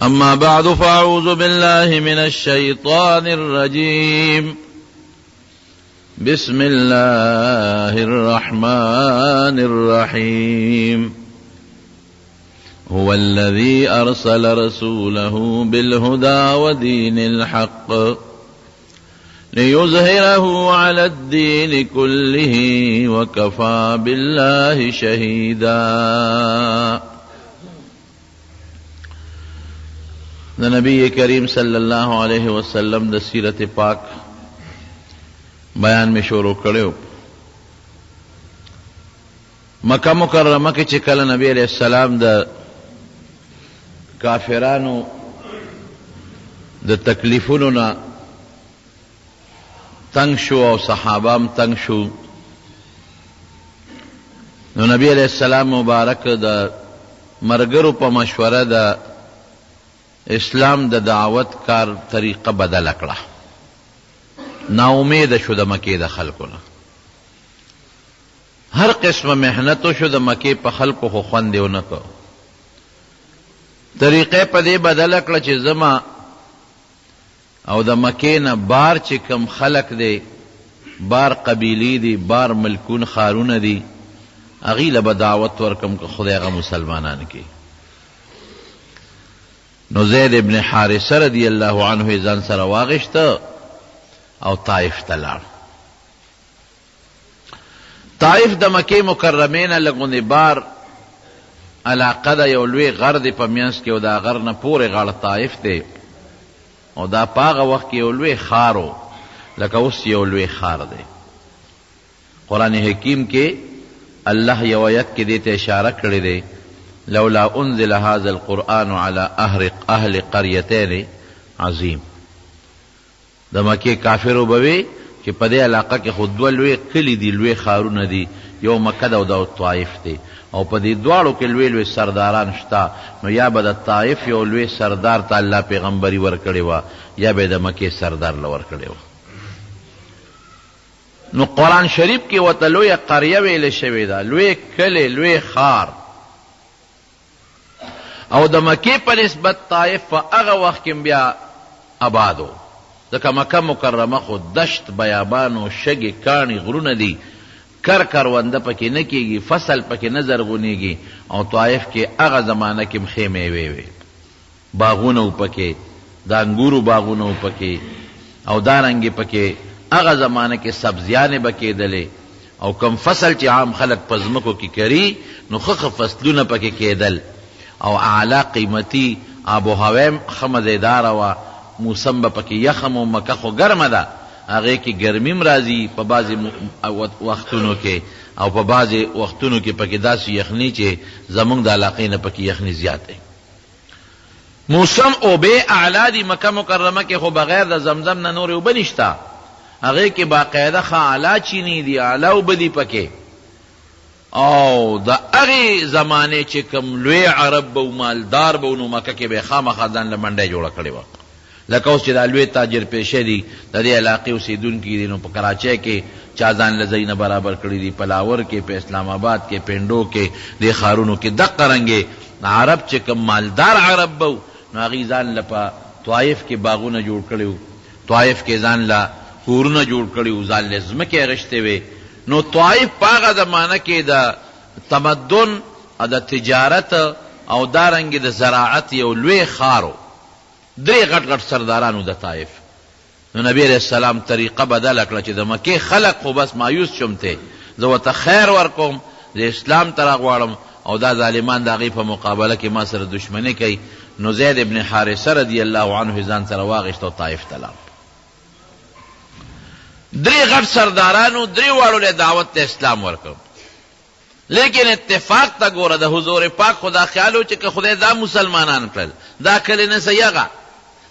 أما بعد فأعوذ بالله من الشيطان الرجيم بسم الله الرحمن الرحيم هو الذي أرسل رسوله بالهدى ودين الحق ليظهره على الدين كله وكفى بالله شهيدا. د نبی کریم صلی الله علیه وسلم د سیرت پاک بیان می شروع کړو. مکه مکرمه کې چې کله نبی علیہ السلام د کافرانو د تکلیفونو نه تنگ شو او صحابه هم تنگ شو، نو نبی علیہ السلام مبارک د مرګرو په مشوره د اسلام د دعوت کار طریقه بدله کړه. نا امید شو د مکې د خلکو نه، هر قسمه محنت وشو د مکې په خلکو، خو خوند یې ونه کړ. طریقه په دې بدله کړه چې زما او د مکې نه بار چې کوم خلک دی، بار قبیلې دي، بار ملکون ښارونه دي، هغوی له به دعوت ورکړم که خدای هغه مسلمانان کړي. نو زید ابن حارثه رضی الله عنه یې ځان سره واغېسته او طائف ته لاړ. طائف د مکې مکرمې نه لږ غوندې بار علاقه ده، یو لوی غر دی په منځ کې او دا غر نه پورې غاړه طائف دی، او دا په هغه وخت کې یو لوی ښار و، لکه اوس یو لوی ښار دی. قرآن حکیم کې الله یو آیت کې دې ته اشاره کړې دی، لولا انزل هذا القرآن على اهل قريتين عظیم. د مکې کافرو به وې چې په دې علاقه کې خو دوه لوی کلي دي، لوی ښارونه دي، یو مکه ده او دا طائف دی، او په دې دواړو کې لوی لوی سرداران شته، نو یا به د طائف یو لوی سردار ته الله پیغمبري ورکړې وه، یا به یې د مکې سردار له ورکړې وه. نو قرآن شریف کې ورته لویه قریه ویل شوې ده، لوی کلی، لوی ښار. او د مکې په نسبت طائف په هغه وخت کې بیا اباد و، ځکه مکه مکرمه خو دشت، بیابان او شګې، کاڼي، غرونه دي، کر کرونده پکې نه کېږي، فصل پکې نه زرغونېږي، او طائف کې هغه زمانه کې هم ښې مېوې وې. باغونه وو پکې، د انګورو باغونه وو پکې او دارنګې پکې هغه زمانه کې سبزیانې به کېدلې او کوم فصل چې عام خلک په ځمکو کې کري نو ښه ښه فصلونه پکې کېدل او اعلی قیمتي آب و هوا هم ښه مزېداره وه، موسم به پکې یخ هم و، مکه خو ګرمه ده هغې کې ګرمي هم راځي په بعضې وختونو کې او په بعضې وختونو کې پکې داسې یخني چې زموږ د علاقې نه پکې یخني زیاته وي. موسم اوبه اعلی دي، مکه مکرمه کې خو بغیر د زمزم نه نورې اوبه نشته، هغې کې باقاعده ښه اعلی چینې دي، اعلی اوبه دي پکې، او د هغې زمانې چې کوم لوی عرب به وو، مالدار به وو، نو مکه کې به یې خامخا ځان له منډۍ جوړه کړې وه، لکه اوس چې دا لوی تاجر پېشه دي، د دې علاقې اوسېدونکي دي، نو په کراچۍ کې چا ځان له ځایونه برابر کړي دي، په لاهور کې، په اسلام اباد کې، پېنډو کې، دې ښارونو کې دقه رنګې عرب چې کوم مالدار عرب به وو، نو هغوی ځان له په طایف کې باغونه جوړ کړي وو، طایف کې ځان له کورونه جوړ کړي وو، ځان له ځمکې اخیستې وې، نو طایف په هغه زمانه کې د تمدن او د تجارت او دارنګې د زراعت یو لوی ښار و. درې غټ غټ سرداران وو د طائف، نو نبی علیه السلام طریقه بدله کړه چې د مکې خلق خو بس مایوس شوم ته زه ورته خیر ورکوم، زه اسلام ته راغواړم او دا ظالمان د هغوی په مقابله کې ما سره دښمني کوي، نو زید ابن حارثه رضی الله عنه یې ځان سره واخیست او طائف ته لاړ. درې غټ سرداران وو، درې واړو له دعوت ته اسلام ورکړ. لیکن اتفاق ته ګوره د حضور پاک خو دا خیال و چې که خدای دا مسلمانان کړل دا کلی نه سي هغه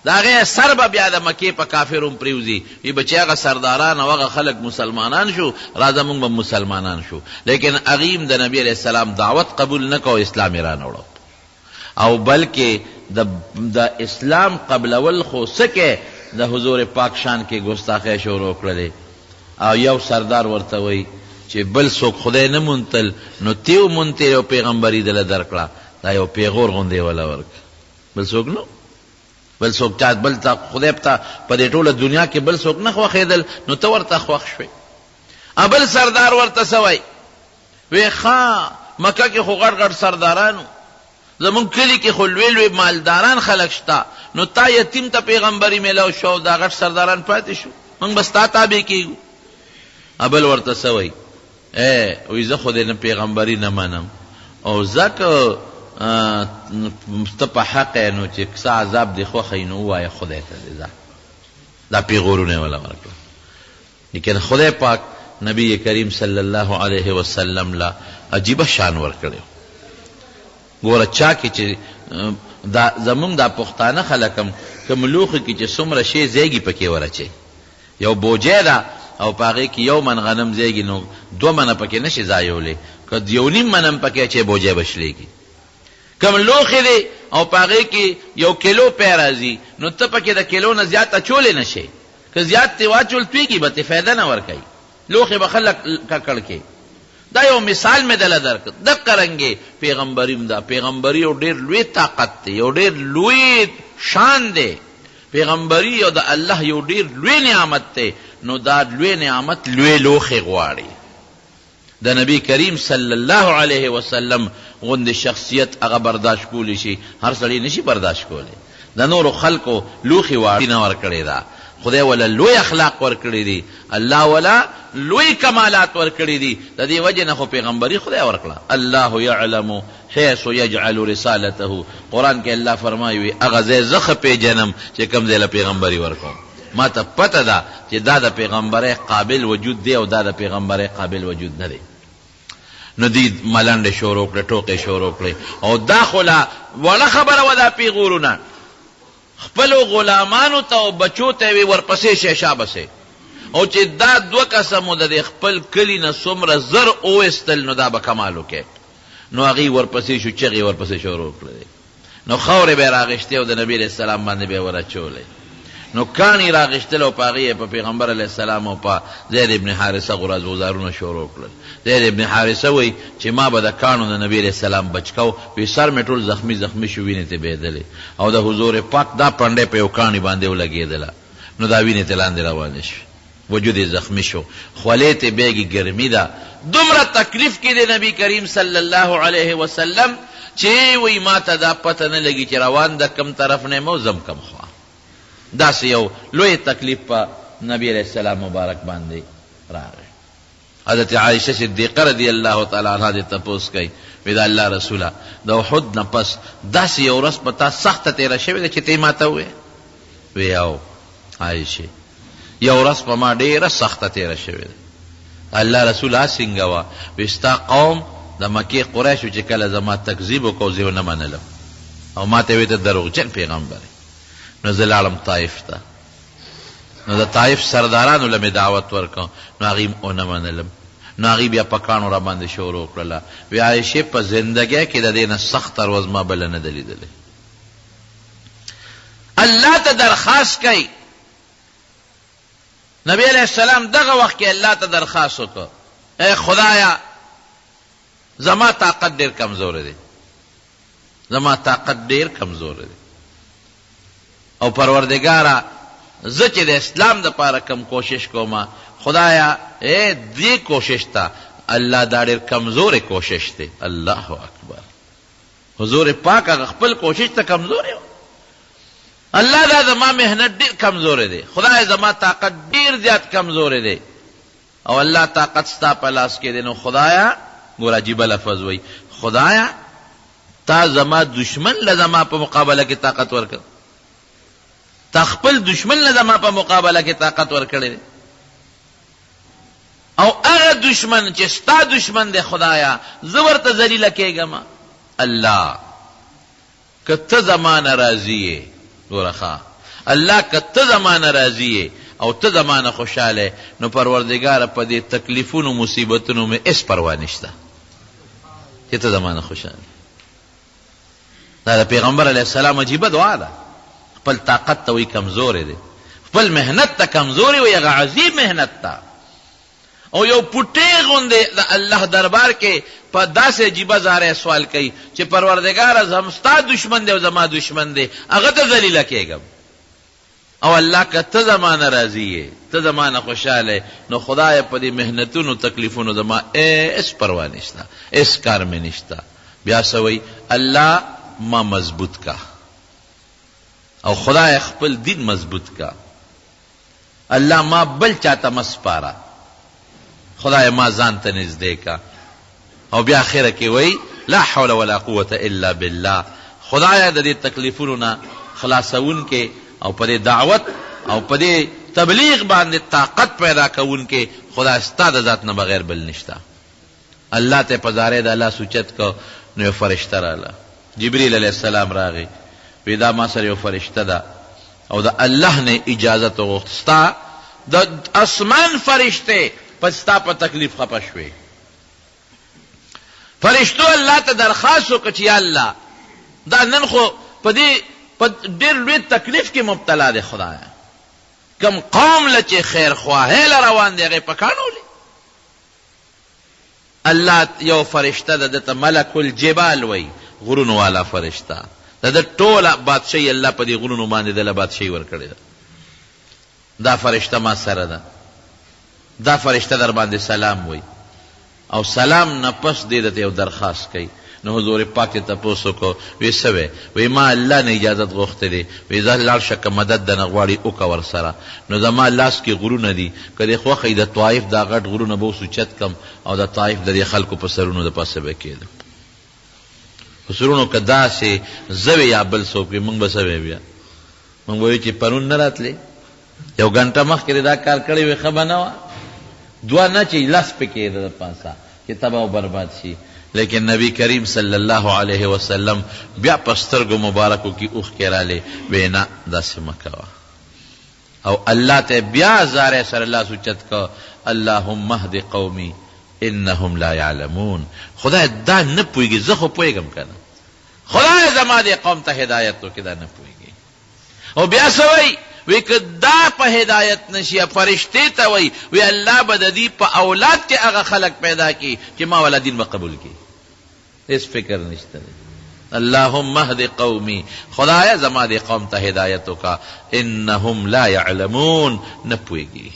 د هغې اثر به بیا د مکې په کافرو هم پرېوځي، وي به چې هغه سرداران او هغه خلک مسلمانان شو راځه مونږ به هم مسلمانان شو، لیکن هغوی هم د نبي علیه السلام دعوت قبول نه کړ او اسلام یې رانه وړو او بلکې د د اسلام قبلول خو څه کې د حضور پاک شان کې ګستاخۍ شروع کړلې او یو سردار ورته وایي چې بل څوک خدای نه مونتل نو تی ومونتې او پیغمبري دله درکړه. دا یو پیغور غوندې ولا ورک بل څوک نو بل څوک چا بل تا خدای پتا په دې ټوله دنیا کې بل څوک نه خوښېدل نو ته ورته خوښ شوې. ابل سردار ورته څه وایي؟ وی ښه مکه کې خو غټ غټ سرداران وو، زموږ کلي کې خو لوی لوی مالداران خلک شته، نو تا یتیم ته پیغمبري میلاو شوه او دا غټ سرداران پاتې شو، موږ به ستا تابع کېږو. ابل ورته څه وایي؟ ای وایي زه خو دې نه پیغمبري نه منم او ځه که ته په حقه یې نو چې څه عذاب دې خوښه وي نو ووایه خدای ته دې ځه. دا پیغورونه یې وله ورکړل. لیکن خدای پاک نبی کریم صلی الله علیه وسلم له عجیبه شان ورکړی. ګوره چا کې چې دا زمونږ دا پښتانه خلک هم کوم لوښي کې چې څومره شی ځایږي پکې ور اچوي. یو بوجۍ ده او په هغې کې یو من غنم ځایږي نو دوه منه پکې نه شي ځایولی، که یو نیم من هم پکې اچوې بوجۍ به شلېږي. کوم لوښی دی او په هغې کې یو کیلو پی راځي نو ته پکې د کیلو نه زیات اچولی نه شې، که زیات ترې واچول تویږي به ترې، فایده نه ورکوي، لوښی به ښه ککړ کړې. دا یو مثال مې دله درکړ. دقه رنګې پیغمبري هم ده، پیغمبري یو ډېر لوی طاقت دی، یو ډېر لوی شان دی، پیغمبري یو د الله یو ډېر لوی نعمت دی، نو دا لوی نعمت لوی لوښی غواړي. د نبی کریم صلی الله علیه وسلم غوندې شخصیت هغه برداشت کولی شي، هر سړی نشي برداشت کولی. د نورو خلکو لوښي واړه نه ورکړې ده، خدای وله لوی اخلاق ورکړي دي، الله وله لوی کمالات ورکړي دي، د دې وجې نه خو پیغمبري خدای ورکړه. الله یعلم حیث یجعل رسالته، قرآن کې الله فرمایي وي هغه ځای زه ښه پېژنم چې کوم ځای له پیغمبري ورکوم، ماته پته ده چې دا د پیغمبرۍ قابل وجود دی او دا د پیغمبرۍ قابل وجود نه دی. نو دوی ملنډې شروع کړې، ټوقې شروع کړې او دا خو لا وړه خبره وه، دا پیغورونه خپلو غلامانو ته او بچو ته یې وې ورپسې شئ شابه شئ او چې دا دوه کسه مو د دې خپل کلي نه څومره زر وویستل نو دا به کمال وکړي. نو هغوی ورپسې شو، چغې یې ورپسې شروع کړلې، نو خاورې به یې راغشتې او د نبي علیه السلام باندې به یې ور اچولې، نو کاڼي یې راغشتل او په هغې یې په پیغمبر علیه السلام او په زید ابن حارثه غراز غزارونه شروع کړل. زید ابن حارثه وایي چې ما به د کاڼو نه نبي علیه السلام بچ کاوه، وایي سر مې ټول زخمي زخمي شو، وینې ترې بهېدلې او د حضور پاک دا پنډۍ په یو کاڼي باندې ولګېدله نو دا وینې ترې لاندې روانې شوې. وجود یې زخمي شو، خولې ترې بهیږي، ګرمي ده، دومره تکلیف کې دی نبي کریم صلی الله علیه وسلم چې وایي ماته دا پته نه لګي چې روان د کوم طرف نه یم او ځم کوم خوا. داسې یو لوی تکلیف په نبي علیه السلام مبارک باندې راغی. حضرت عائشه صدیقه رضی الله تعالی عنها دې تپوس کوي، وی د الله رسوله د احد نه پس داسې یو ورځ په تا سخته تېره شوې ده چې ته یې ماته ووایې؟ وی او عائشې یو ورځ په ما ډېره سخته تېره شوې ده. الله رسول ها څنګه وه؟ وی ستا قوم د مکې قریشو چې کله زما تکذیب وکړ او زه یې ونه منلم او ماته یې وی ته دروغجن پیغمبر یې، نو زه لاړم طائف ته، نو د طائف سردارانو له مې دعوت ورکړ نو هغوی هم ونه منلم، نو هغوی بیا په کاڼو راباندې شروع کړله، وی عائشې په زندګۍ کې د دې نه سخته ورځ ما بله نه ده لیدلې. الله ته درخواست کوي، نبی علیه السلام دغه وخت کې الله ته درخواست وکړ، ای خدایا زما طاقت ډېر کمزوری دی، زما طاقت ډېر کمزوری دی او پروردګاره زه چې د اسلام دپاره کوم کوشش کوم خدایا ای دې کوشش ته الله دا ډېر کمزوری کوشش دی. الله اکبر، حضور پاک هغه خپل کوشش ته کمزوری و. الله دا زما محنت ډېر کمزوری دی، خدای زما طاقت ډېر زیات کمزوری دی او الله طاقت ستا په لاس کې دی، نو خدایا ګوره عجیبه لفظ وایي، خدایا تا زما دشمن له زما په مقابله کې طاقت ورکړ، تا خپل دشمن له زما په مقابله کې طاقت ورکړی دی او هغه دشمن چې ستا دشمن دی خدایا زه ورته ذلیله کېږم. الله که ته زما نه راضي یې، ګوره ښه، الله که ته زما نه راضي یې او ته زما نه خوشحاله یې، نو پروردګاره په دې تکلیفونو مصیبتونو مې هېڅ پروا نشته چې ته زما نه خوشحاله یې. دا د پیغمبر علیه السلام عجیبه دعا ده. خپل طاقت ته وایي کمزوری دی، خپل محنت ته کمزوری وایي، هغه عظیم محنت ته. او یو پوټی غوندې د الله دربار کې په داسې عجیبه زارۍ سوال کوي چې پروردګاره زم ستا دشمن دی او زما دشمن دی، هغه ته ذلیله کېږم. او الله که ته زما نه راضي یې، ته زما نه خوشحاله یې، نو خدایه په دې محنتونو تکلیفونو زما هېڅ پروا نشته، هېڅ کار مې نشته. بیا څه وایي؟ الله ما مضبوط که او خدایه خپل دین مضبوط که. الله ما بل چاته مه سپاره، خدایه ما ځان ته نږدې که. او بیا اخره کې وایي لا حول ولا قوة الا بالله، خدایه د دې تکلیفونو نه خلاصوونکی او په دې دعوت او په دې تبلیغ باندې طاقت پیدا کوونکی خدایه ستا د ذات نه بغیر بل نشته. الله ته په زارۍ دا لاس اوچت کړ نو یو فرشته راله، جبریل علیه السلام راغی، وی دا ما سره یو فرشته ده او د الله نه یې اجازت وغوښت، ستا د اسمان فرشتې په ستا په تکلیف خپه شوې. فرشتو الله ته درخواست وکړ چې یا الله دا نن خو په دې په ډېر لوی تکلیف کې مبتلا دی، خدایه کوم قوم له چې خیرخواهۍ له روان دی هغه یې په کاڼو ولي. الله یو فرشته ده، ده ته ملک الجبال وایي، غرونو والا فرشته، د ده ټوله بادشاهي الله په دې غرونو باندې ده له بادشاهي ورکړې ده، دا فرشته ما سره ده، دا فرشته درباندې سلام وایي او سلام نه پس دې ده ته یو درخواست کوي. نو حضور پاک ترې تپوس وکړو، وې څه وې؟ وې ما الله نه اجازت غوښتی دی، وې ځه لاړ شه که مدد درنه غواړي وکړه ورسره، نو زما لاس کې غرونه دي، که دې خوښه وي د طائف دا غټ غرونه به اوس اوچت کړم او د طائف د دې خلکو په سرونو د پاسه به کېږدم. خو سرونو که داسې زه وې یا بل څوک وي، مونږ به څه وې بیا؟ مونږ به وې چې پرون نه راتلې؟ یو ګنټه مخکې دې دا کار کړی وی ښه به نه وه؟ دوه نه چې لس پکې د پاسه چې تباه او برباد شي. لیکن نبی کریم صلی الله علیه وسلم بیا په سترګو مبارکو کې اوښکې رالې، وې نه داسې مه کوه. او الله ته بیا زارۍ سره لاس اوچت کړ، اللهم اهد قومي انهم لا یعلمون. خدایه دا نه پوهېږي، زه خو پوهېږم که نه. خدایه زما دې قوم ته هدایت وکړې، دا نه پوهېږي. او بیا څه وایي؟ وی که دا په هدایت نشي، فرشتې ته وایي، وی الله به د دوی په اولاد کې هغه خلک پیدا کړي چې ما والا دین به قبول کړي. هیڅ فکر نشته دی. اللهم اهد قومي، خدایه زما دې قوم ته هدایت وکړه، انهم لا یعلمون، نه پوهېږي،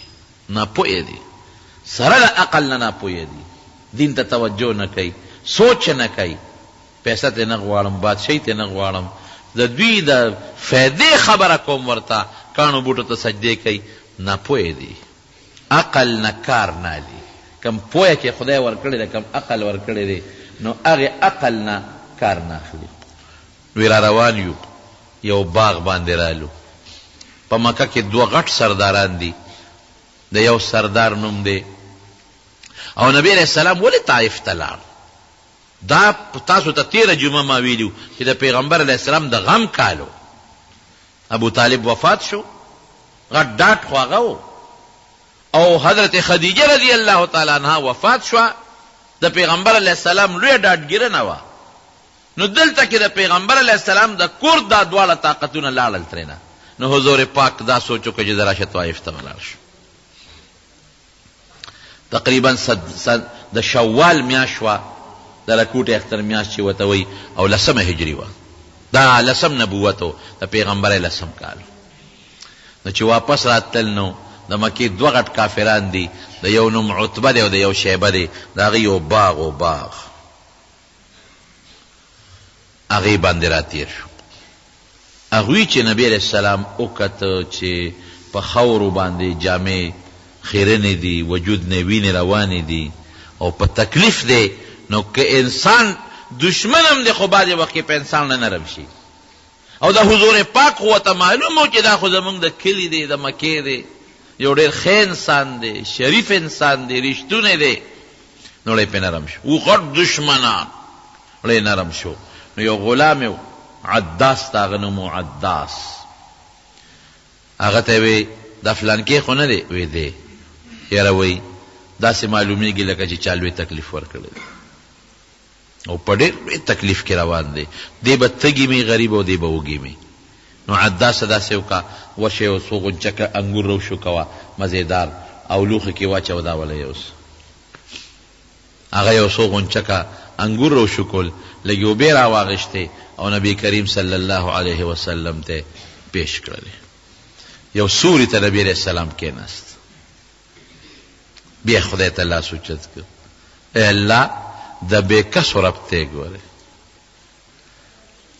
ناپوهه دي، سره له عقل نه ناپوهه دي، دین ته توجه نه کوي، سوچ نه کوي. پیسه ترې نه غواړم، بادشاهي ترې نه غواړم، د دوی د فایدې خبره کوم ورته، کاڼو بوټو ته سجدې کوي، ناپوهه دي، عقل نه کار نه اخلي، کوم پوهه چې خدای ورکړې ده، کوم عقل ورکړی دی، نو هغې عقل نه کار نه اخلي. وی را روان یو، یو باغ باندې رالو، په مکه کې دوه غټ سرداران دي، د یو سردار نوم دی او نبی علیه السلام ولې طائف ته لاړ؟ دا تاسو ته تیره جمعه ما ویلي وو چې د پیغمبر علیه السلام د غم کال و، ابو طالب وفات شو، غټ ډاټ خو هغه و، او حضرت خدیجه رضی الله تعالی عنها وفات شوه، د پیغمبر علیه السلام لویه ډاډګیرنه وه، نو دلته کې د پیغمبر علیه السلام د کور دا دواړه طاقتونه لاړل ترېنه، نو حضور پاک دا سوچ وکړ چې زه راشه طائف ته ولاړ شم. تقریبا د شوال میاشت وه، د رکوټې اختر میاشت چې ورته وایي، او لسمه هجري وه، دا لسم نبوت و، د پیغمبرۍ لسم کال و. نو چې واپس راتلل نو د مکې دوه غټ کافران دي، د یو نوم عتبه دی او د یو شیبه دی، د هغوی یو باغ و، باغ هغې باندې راتېر شو. هغوی چې نبي علیه السلام وکته چې په خاورو باندې جامې خیرنې دي، وجود نه یې وینې روانې دي او په تکلیف دی، نو که انسان دښمن هم دی خو بعضې وخت کې په انسان نه نرم شي. او د حضور پاک خو ورته معلوم و چې دا خو زمونږ د کلي دی، د مکې دی، یو ډېر ښه انسان دی، شریف انسان دی، رښتونی دی، نو ړی پرې نرم شو. وو غټ دښمنان. زړه یې نرم شو، نو یو غلام یې و، عداس د هغه نوم و، عداس، هغه ته یې وې، دا فلانکی خو نه دی؟ وې دی. یاره وایي، داسې معلومېږي لکه چې چا لوی تکلیف ورکړی دی او په ډېر لوی تکلیف کې روان دی، دی به تږي مي غریب او دی به وږي مي. نو عداسه داسې وکړه، ورشه یو څو غونچکه انګور راوشوکوه، مزېدار، او لوښي کې واچوه، دا وله یوسه. هغه یو څو غونچکه انګور راوشوکول، لږې اوبه یې راواخیستې او نبي کریم صلی الله علیه وسلم ته یې پیش کړلې. یو سوري ته نبي علیه السلام کېناست، بیا یې خدای ته لاس اوچت کړ، ای الله د بې کسو رب ته یې ګورې،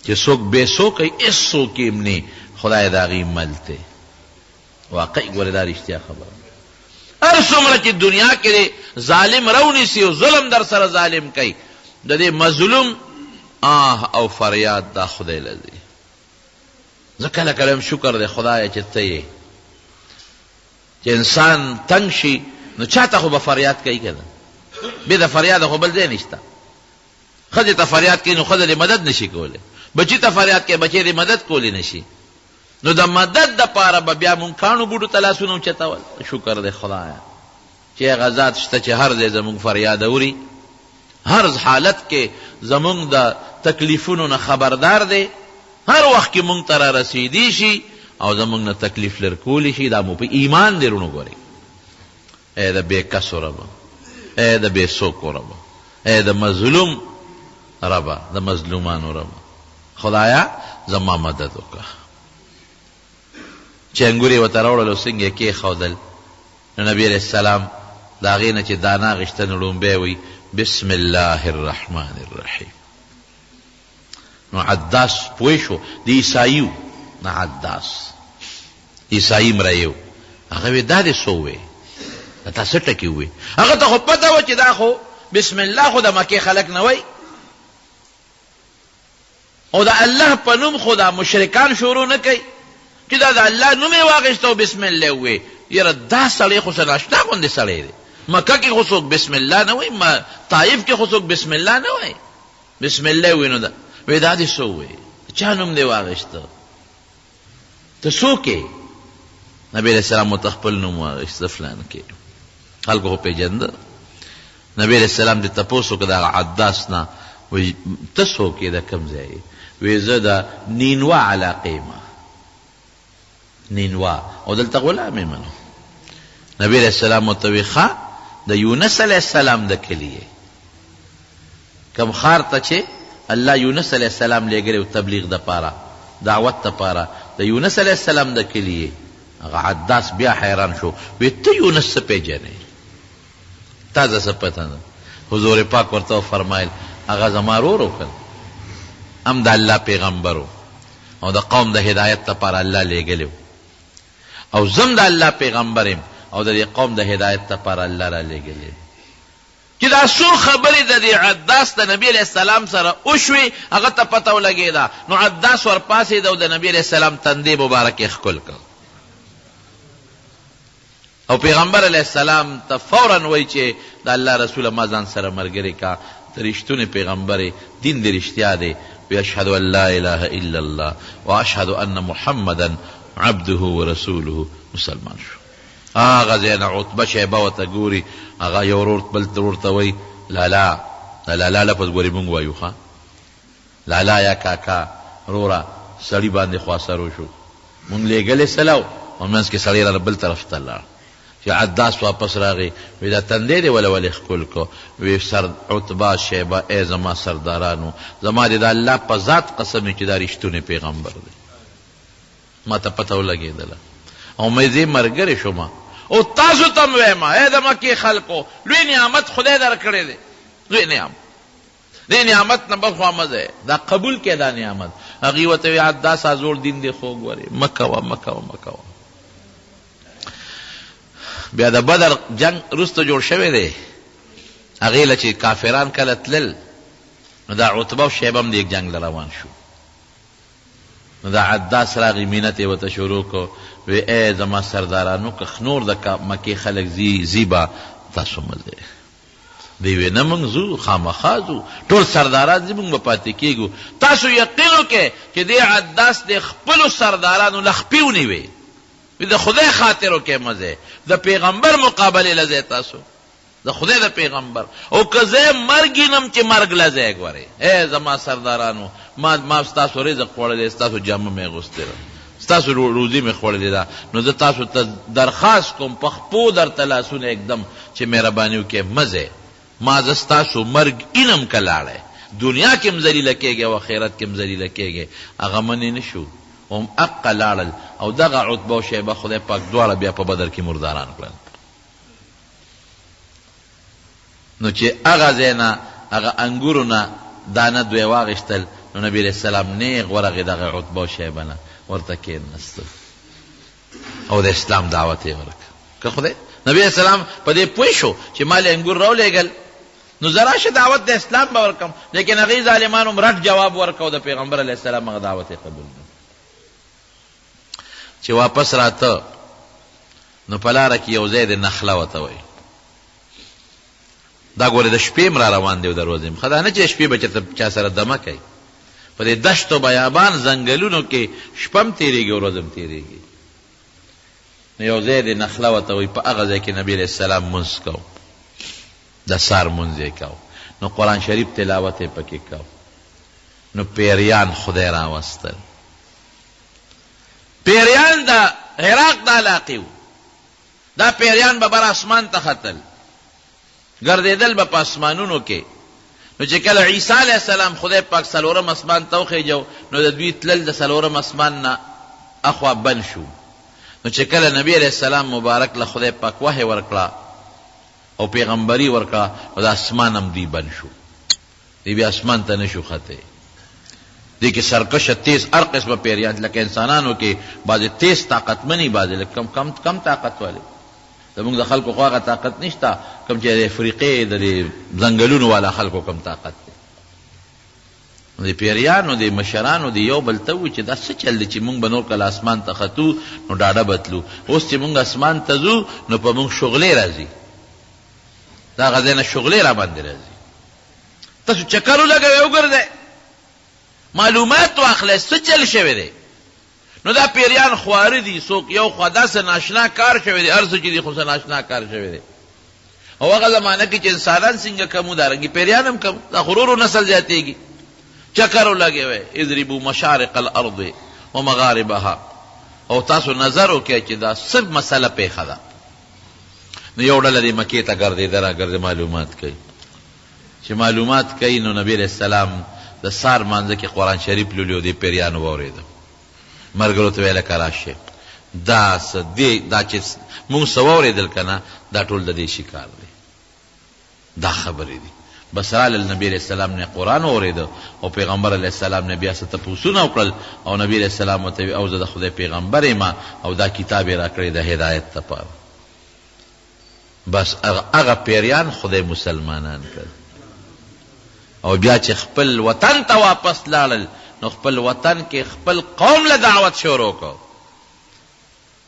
چې څوک بې څوکه وي هېڅ څوک یې هم نه وي، خدای د هغوی مل دی. واقعي ګورې دا رښتیا خبره ده. هر څومره چې دنیا کې دې ظالم راونیسي او ظلم در سره ظالم کوي، د دې مظلوم آه او فریاد دا خدای له ځي. زه کله کله وایم شکر دی خدایه چې ته یې. چې انسان تنګ شي نو چاته خو به فریاد کوي که نه، بې د فریاده خو بل ځای نشته. ښځې ته فریاد کوي نو ښځه دې مدد نشي کولی، بچي ته فریاد کوي بچی دې مدد کولی نشي. نو د مدد دپاره به بیا مونږ کاڼو بوټو ته لاسونه اوچتول. شکر دی خدایه چې هغه ذات شته چې هر ځای زمونږ فریاد اوري، هر حالت کې زمونږ د تکلیفونو نه خبردار دی، هر وخت کې مونږ ته رارسیدی شي او زمونږ نه تکلیف لر کولی شي. دا مو په ایمان دی وروڼو. ګورئ ای د بې کسو ربه، ای د بې څوکو ربه، ای د مظلوم ربه، د مظلومانو ربه، خدایه زما مدد وکړه. چې انګور یې ورته راوړل او څنګه یې کېښودل، نو نبي علیه السلام د هغې نه چې دانه اخیسته نو ړومبی وایي بسم الله الرحمن الرحیم. نو عداس پوه شو، د عیسایي و، نه عداس عیسایي مریی و. هغه وی دا دې څه ووې، دا تا څه ټکي ووې؟ هغه ته خو پته وه چې دا خو بسم الله خو د مکې خلک نه وایي او د الله په نوم خو دا مشرکان شروع نه کوي، چې دا د الله نوم یې واخیست او بسم الله ووې. یاره دا سړی خو څه ناشنا غوندې سړی دی، مکه کې خو څوک بسم الله نه وایي، طایف کې خو څوک بسم الله نه وایي، بسم الله ووې. نو دا وې دا دې څه ووې، چا نوم دې واخیسته، ته څوک یې؟ نبی علیه السلام ورته خپل نوم واخیست، زه فلانکی یم. خلکو خو پېژنده. نبی علیه السلام دې تپوس وکړ د هغه عداس نه، وایي ته څوک یې، د کوم ځای یې؟ وایي زه د نینوا علاقې یم، نینوا، او دلته غلام یم. نو نبی علیه السلام ورته وایي ښه د یونس علیه السلام د کلي یې، کوم ښار ته چې الله یونس علیه السلام لېږلی و تبلیغ دپاره، دعوت دپاره، د یونس علیه السلام د کلي یې. هغه عداس بیا حیران شو، وی ته یونس څه پېژنې، تا ته څه پته ده؟ حضور پاک ورته وفرمایل هغه زما ورور و که نه، هم د الله پیغمبر و او د قوم د هدایت لپاره الله لېږلی و، او زه هم د الله پیغمبر یم او د دې قوم د هدایت لپاره الله رالېږلی یم. چې دا څو خبرې د دې عداس د نبي علیه السلام سره وشوې، هغه ته پته ولګېده، نو عداس ورپاڅېد او د نبي علیه السلام تندی مبارک یې ښکل کړ او پیغمبر علیه السلام ته فورا وایي چې د الله رسوله ما ځان سره ملګری کا، ته رښتونی پیغمبر یې، دین دې رښتیا دی، وایي اشهد ان لا اله الا الله واشهد ان محمدا عبده ورسوله، مسلمان شو. هغه ځای نه عتبه شیبه ورته ګوري، هغه یو ورور بل ورور ته وایي، لالا، د لالا لفظ ګورې مونږ وایو ښه، لالا یا کاکا، وروره سړي باندې خو اثر وشو، مونږ لېږلې سله او منځ کې سړی رانه بل طرف ته لاړ. چې عداس واپس راغی، وی دا تندی دې وله ولې ښکل کړ؟ وی سر عتبه شیبه، ای زما سردارانو، زما دې د الله په ذات قسم وي چې دا رښتونی پیغمبر دی. ما ته پته ولګېدله او مې زه مرګرې شوم او تاسو ته هم وایم، ای د مکې خلکو، لوی نعمت خدای درکړی دی، لوی نعمت، دې نعمت نه بل خوا مه ځئ، دا قبول کړئ دا نعمت. هغوی ورته وویل، دا ستا زوړ دین دی خوږ ورې، مه کوه، مه کوه، مه کوه. بیا د بدر جنګ وروسته جوړ شوی دی، هغې له چې کافران کله تلل نو دا عتبه او شیبه هم دې جنګ له روان شو. نو دا عداس راغی مینت یې ورته شروع کړ، وی ای زما سردارانو که نور د مکې خلک ځي ځي به تاسو مه ځئ. دوی وی نه موږ ځو، خامخا ځو، ټول سرداران ځي موږ به پاتې کېږو. تاسو یقین وکړئ چې دې عداس دې خپلو سردارانو له خپې ونیوې، وی د خدای خاطر وکړئ مه ځئ، د پیغمبر مقابلې له ځئ تاسو. د خدای د پیغمبر او که زه مرګ وینم چې مرګ له ځای ګورې، ای زما سردارانو، ما ما ستاسو رزق خوړلی، ستاسو جامه مې اغوستې ده، ستاسو روزي مې خوړلې ده، نو زه تاسو ته درخواست کوم، په خپو درته لاسونه ږدم چې مهرباني وکړئ مه ځئ. ما زه ستاسو مرګ اینم که لاړی دنیا کې هم ذلیله کېږی او اخرت کې هم ذلیله کېږی. هغه منې نه شو هم اقه لاړل او دغه عتبه او شیبه خدای پاک دواړه بیا په بدر کې مرداران کړل. نو چې هغه ځای نه هغه انګورو نه دانه دوی واغشتل نو نبی علیه السلام نیغ ورغی دغه عتبه او شیبه نه ورته کېناستل او د اسلام دعوت یې ورکړ. که خدای نبی علیه السلام په دې پوه شو چې ما له انګور راولېږل نو زه راشه دعوت د اسلام به ورکړم، لیکن هغوی ظالمانو هم رډ جواب ورکړ او د پیغمبر علیه السلام هغه دعوت یې قبول نه کړ. چې واپس راته نو په لاره کې یو ځای دی نخله ورته وایي، دا ګوره د شپې هم را روان دی او د ورځې هم، ښه دا نه چې د شپې به چېرته چا سره دمه کوي، په دې دشت و بیابان ځنګلونو کې شپه هم تېرېږي او ورځ هم تېرېږي. نو یو ځای دی نخله ورته وایي، په هغه ځای کې نبي علیه السلام لمونځ کاوه، د سهار لمونځ یې کاوه، نو قرآن شریف تلاوت یې پکې کاوه، نو پیریان خدای راوستل. پیریان د عراق د علاقې وو، دا پیریان به بر اسمان ته ختل، ګرځېدل به په اسمانونو کې. نو چې کله عیسی علیه السلام خدای پاک څلورم اسمان ته وخېژو نو د دوی تلل د څلورم اسمان نه اخوا بند شو. نو چې کله نبی علیه السلام مبارک له خدای پاک وحی ورکړه او پیغمبري ورکړه نو د اسمان هم دوی بند شو، دوی بیا اسمان ته نه شو ختی. دې کې سرکشه تیز هر قسمه پیریان لکه انسانانو کې بعضې تیز طاقتمني بعضې لږ کم کم کم طاقت والي. زموږ د خلکو خو هغه طاقت نشته کوم چې د افریقې د دې ځنګلونو والا خلکو کوم طاقت دی. نو د پیریانو د مشرانو د یو بل ته وویل چې دا څه چل دی چې موږ به نور کله اسمان ته ختو نو ډاډه به تلو، اوس چې موږ اسمان ته ځو نو په موږ شغلې راځي، د هغه ځای نه شغلې راباندې راځي، تاسو چکر ولګوئ وګرځئ معلومات واخلئ څه چل شوی دی. نو دا پیریان خواره دي، څوک یو خوا دا څه ناشنا کار شوی دی، هر څه چې دي خو څه ناشنا کار شوی دی. او هغه زمانه کې چې انسانان څنګه کم وو دارنګې پیریان هم کم وو، دا خو ورو ورو نسل زیاتېږي. چکر ولګوئ، اضربوا مشارق الارض ومغاربها، او تاسو نظر وکړئ چې دا څه مسله پېښه ده. نو یو ډله دې مکې ته ګرځېده راګرځېده معلومات کوي. چې معلومات کوي نو نبي علیه السلام د سهار لمانځه کې قرآن شریف لولي او دې پیریانو واورېده. ملګرو ته ویل که راشئ دا څه دې دا چې مونږ څه واورېدل که نه دا ټول د دې شي کار دی، دا خبرې دي. بس رالل نبي علیه السلام نه قرآن واورېده او پیغمبر علیه السلام نه بیا څه تپوسونه وکړل او نبي علیه السلام ورته وویل او زه د خدای پیغمبر یم او دا کتاب یې راکړی د هدایت لپاره. بس هغه هغه پیریان خدای مسلمانان کړل او بیا چې خپل وطن ته واپس لاړل نو خپل وطن کې خپل قوم له دعوت شروع کړ.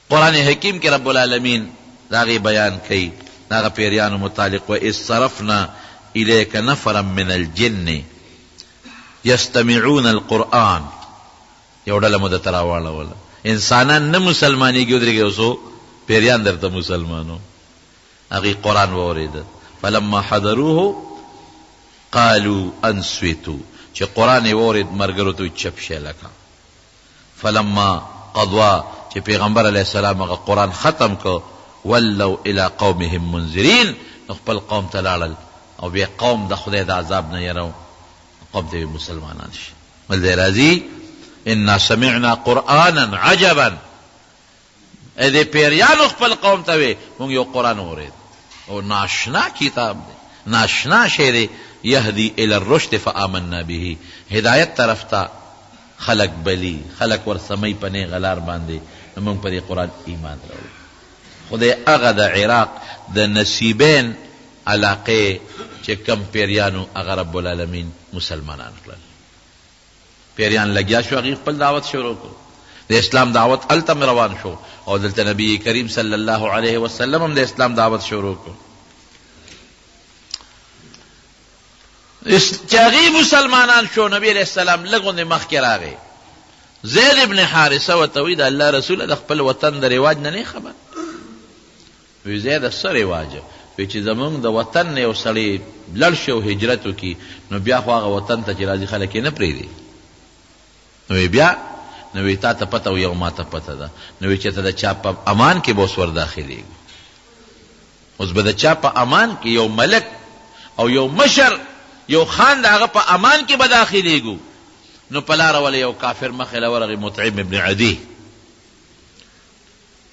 قرآن حکیم کې رب العالمین د هغې بیان کوي د هغه پیریانو متعلق واذ صرفنا الیک نفرا من الجن یستمعون القرآن. یو ډله مو درته راواړوله. انسانان نه مسلمانېږي ودرېږئ اوس پېریان درته مسلمانو. هغوی قرآن واورېده. فلما حضروه قالوا انصتوا چې قرآن یې واورېد ملګرو ته وایي چپ شئ لکه. فلما قضوا چې پیغمبر علیه السلام هغه قرآن ختم کړ ولوا الی قومهم منذرین نو خپل قوم ته لاړل او بیا قوم د خدای د عذاب نه یره قوم ته یې مسلمانان شئ. بل ځای راځي انا سمعنا قرآنا عجبا ای دې پیریانو خپل قوم ته وی مونږ یو قرآن اورید او ناشنا کتاب دی ناشنا شی دی یهدی الی الرشد فآمنا به هدایت طرف ته خلق بلی خلق ورسمي په نیغه لار باندې نو مونږ په دې قرآن ایمان راوړو. خدای هغه د عراق د نصیبین علاقې چې کوم پیریانو هغه رب العالمین مسلمانان کړل. پیریان لګیا شو هغوی خپل دعوت شروع کړ، د اسلام دعوت هلته هم روان شو او دلته نبی کریم صلی الله علیه وسلم هم د اسلام دعوت شروع کړ. چې هغوی مسلمانان شو نبی علیه السلام لږ غوندې مخکې راغی، زید ابن حارثه ورته وایي د الله رسوله د خپل وطن د رواج نه نه خبر؟ وی زیده څه رواج؟ وی چې زمونږ د وطن نه یو سړی لړ شي او هجرت وکړي نو بیا خو هغه وطن ته چې راځي خلک یې نه پرېږدي. نو وی بیا؟ نو وی تاته پته او یو ماته پته ده. نو وی چېرته د چا په امان کې به اوس ور داخلېږو. اوس به د چا په امان کې یو ملک او یو مشر یو خان د هغه په امان کې به داخلېږو. نو په لاره ولې یو کافر مخې له ورغی، مطعم ابن عدي،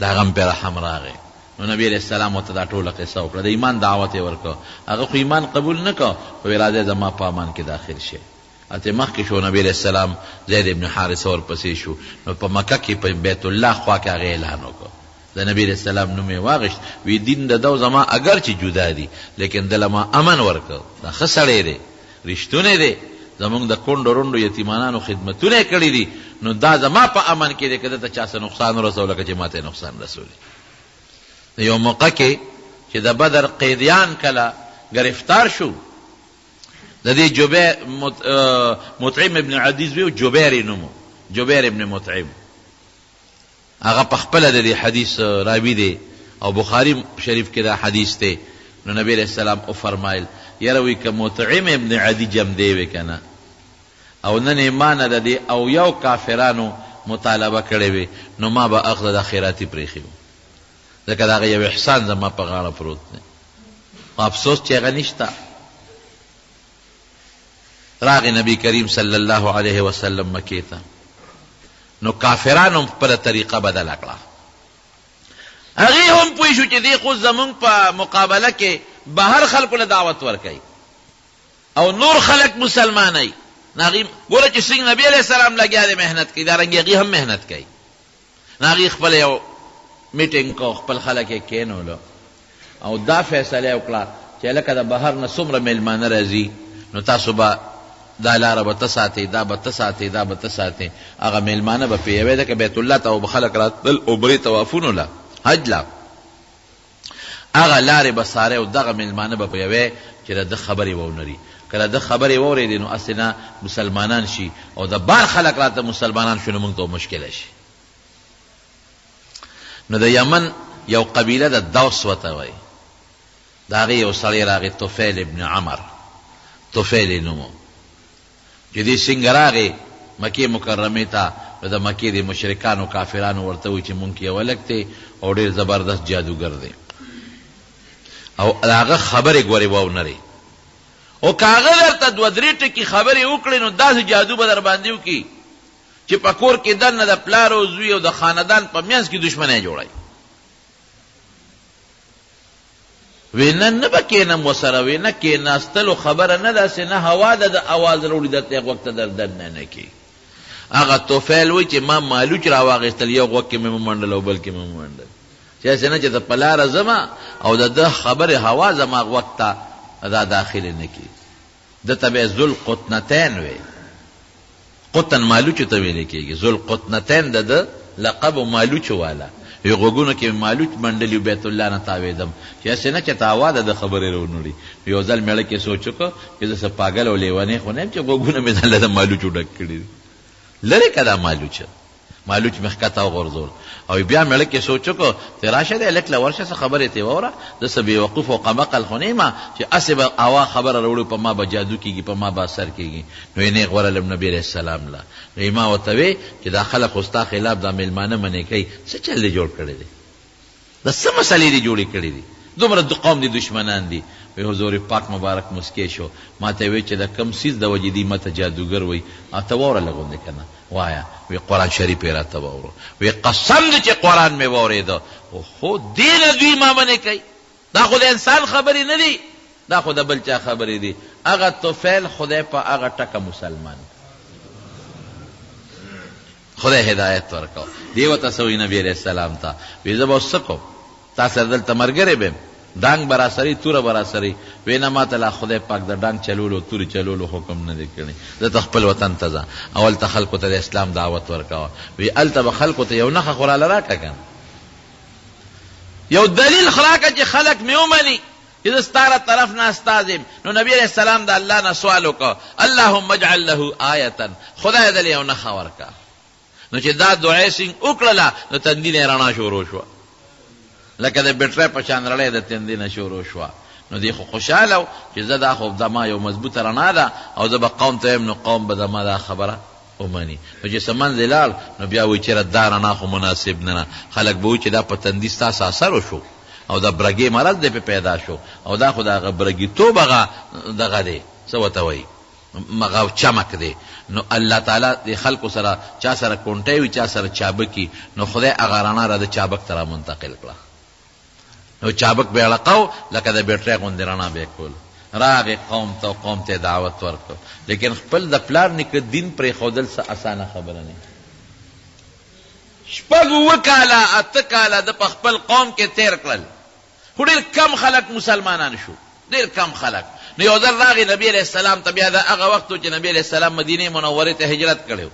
د هغه هم پرې رحم راغی. نو نبي علیه السلام ورته دا ټوله قصه وکړه، د ایمان دعوت یې ورکړ. هغه خو ایمان قبول نه کړ، خو ویې راځئ زما په امان کې داخل شئ. هلته مخکې شو، نبي علیه السلام زید ابن حارثه ورپسې شو. نو په مکه کې په بیت الله خوا کې هغه اعلان وکړ، د نبي علیه السلام نوم یې واخیست، وی دین د ده او زما اګر چې جدا دي، لیکن ده له ما امن ورکړ، دا ښه سړی دی، رښتونی دی، زموږ د کونډو رونډو یتیمانانو خدمتونه یې کړي دي، نو دا زما په امن کې دی، که ده ته چا څه نقصان ورسوو لکه چې ماته یې نقصان رسولی. نو یو موقع کې چې د بدر قیدیان کله ګرفتار شو، د دې جبیر مطعم ابن عدی زوی جبیر یې نوم و، جبیر ابن مطعم، هغه په خپله د دې حدیث راوي دی او بخاري شریف کې دا حدیث دی. نو نبی علیه السلام وفرمایل، یاره وایي که مطعم ابن عدي جمدی وی که نه او نن یې ما نه د دې اویاو کافرانو مطالبه کړې وی نو ما به هغه دا خیراتي پرېښي وو، ځکه د هغه یو احسان زما په غاړه پروت دی، خو افسوس چې هغه نشته. راغی نبی کریم صلی الله علیه وسلم مکې ته، نو کافرانو هم خپله طریقه بدله کړه. هغوی هم پوه شو چې دی خو زمونږ په مقابله کې بهر خلکو له دعوت ورکوي او نور خلک مسلمانوي. نو هغوی ګوره چې څنګه نبي علیه السلام لګیا دی محنت کوي، دارنګې هغوی هم محنت کوي. نو هغوی خپل یو میټینګ کو، خپل خلک یې کېنولو او دا فیصله یې وکړه چې هلکه د بهر نه څومره مېلمانه راځي نو تاسو به دا لاره به ته ساتې، دا به ته ساتې، دا به ته ساتې، هغه مېلمانه به پې یوې، ځکه بیت الله ته به خلک راتلل عمرې طوافونو له، حج له، هغه لارې به څارې او دغه مېلمانه به په یوې چې د ده خبرې واونري، که د ده خبرې واورېدې نو هسې نه مسلمانان شي او د بهر خلک راته مسلمانان شي نو موږ ته به مشکله شي. نو د یمن یو قبیله د دوس وته وایي، د هغې یو سړی راغی طفیل ابن عمر، طفیل یې نوم و، چې دی څنګه راغی مکې مکرمې ته نو د مکې دې مشرکانو کافرانو ورته وویل چې مونږ کې یو هلک دی او ډېر زبردست جادوګر دی او د هغه خبرې ګورې واونرې او که هغه درته دوه درې ټکي خبرې وکړي نو داسې جادو به درباندې وکړي چې په کور کې دننه د پلار او زوی او د خاندان په منځ کې دښمنۍ جوړوي. وی نه نه به کینم وسره، وی نه کیناستلو خبره نه ده، هسې نه هوا ده د اواز راوړي درته غوږ ته در دننه نه کړي. هغه طفیل وایي چې ما مالوچ راواخیستل، یو غوږ کې مې ومنډل او بل کې مې ومنډل، چې هسې نه چې زه په لاره ځم او د ده خبرې هوا زما غوږ ته دا داخلې نه کړي. ده ته به ذوالقطنتین وی، قطن مالوچو ته ویل کېږي، ذوالقطنتین د ده لقب و، مالوچو والا، وی غوږونو کې مې مالوچ منډلي وو، بیت الله نه تاوېدم چې هسې نه چې ته هوا د ده خبرې راونړي. یو ځل مې زړه کې سوچ وکړ چې زه څه پاګل او لېونی خو نه یم چې غوږونه مې ځان له د مالوچو ډک کړي دي، لرې که دا مالوچ. مالوچ مې ښکته وغورځول او بیا مې زړه کې سوچ وکړ چې راشه دې هلک له ورشه څه خبرې ترې واوره، زه څه بې وقوف او قمقل خو نه یم چې هسې به هوا خبره راوړي په ما به جادو کېږي په ما به اثر کېږي. نو یې نېغ ورغلم نبي علیه السلام له، نو یې ما ورته وې چې دا خلک خو ستا خلاف دا مېلمانه منع کوي، څه چل دې جوړ کړی دی؟ دا څه مسئلې دې جوړې کړې دي؟ دومره د قوم دې دښمنان دي. وی حضور پاک مبارک مسکی شو، ماته یې وی چې د کوم څیز د وجې دوی ماته جادوګر وایي، ته واوره لږ غوندې کنه، وایه. وی قرآن شریف یې راته واورو. وی قسم دی چې قرآن مې واورېده، خو دې نه دوی ما منع کوي، دا خو د انسان خبرې نه دي، دا خو د بل چا خبرې دي. هغه طفیل خدای په هغه ټکه مسلمان کړ. خدای هدایت ورکړ. دی ورته څه وایي نبي علیه السلام ته؟ وایي زه به اوس څه کوم؟ تا سره دلته ملګری به یم، ډانګ به راسره وي، توره به راسره وي. وایي نه ماته لا خدای پاک د ډانګ چلولو او تورې چلولو حکم نه دی کړی. ځه ته خپل وطن ته ځه او هلته خلکو ته د اسلام دعوت ورکوه. وایي هلته به خلکو ته یو نښه خو راله راکړه که نه، یو دلیل خو راکړه چې خلک مې ومني چې زه ستا له طرف نه استازی یم. نو نبي علیه السلام د الله نه سوال وکړ، اللهم اجعل له آیة، خدایه ده له یو نښه ورکړه. نو چې دا دعا یې څنګه وکړله نو تندي نه یې رڼا شروع شوه، لکه د بټرۍ په شان رڼا یې د تندي نه شروع شوه. نو دی خو خوشحاله و چې زه دا خو زما یو مضبوطه رڼا ده او زه به قوم ته وایم نو قوم به زما دا خبره ومني. نو چې څه منځ یې لاړ نو بیا وایي چېرې دا رڼا خو مناسب نه ده، خلک به وایي چې دا په تندي ستا څه اثر وشو. او د برګې مرض دې پې پیدا شو او دا خو د هغه برګیتوب هغه دغه دی، څه ورته وایي، هغه چمک دی. نو الله تعالی دې خلکو سره چا سره کونټی وي، چا سره چابک وي، نو خدای هغه رڼا را د چابک ته رامنتقل کړه. نو چابک به یې ړقاو لکه د بیټرۍ غوندې رڼا به یې کوله. راغی قوم ته او قوم ته یې دعوت ورکړ، لیکن خپل د پلار نیکه دین پرېښودل څه اسانه خبره نه. شپږ اووه کاله اته کاله ده په خپل قوم کې تېر کړل، خو ډېر کم خلک مسلمانان شو، ډېر کم خلک. نو یو ځل راغی نبي علیه السلام ته، بیا دا هغه وخت و چې نبي علیه السلام مدینې منورې ته هجرت کړی و،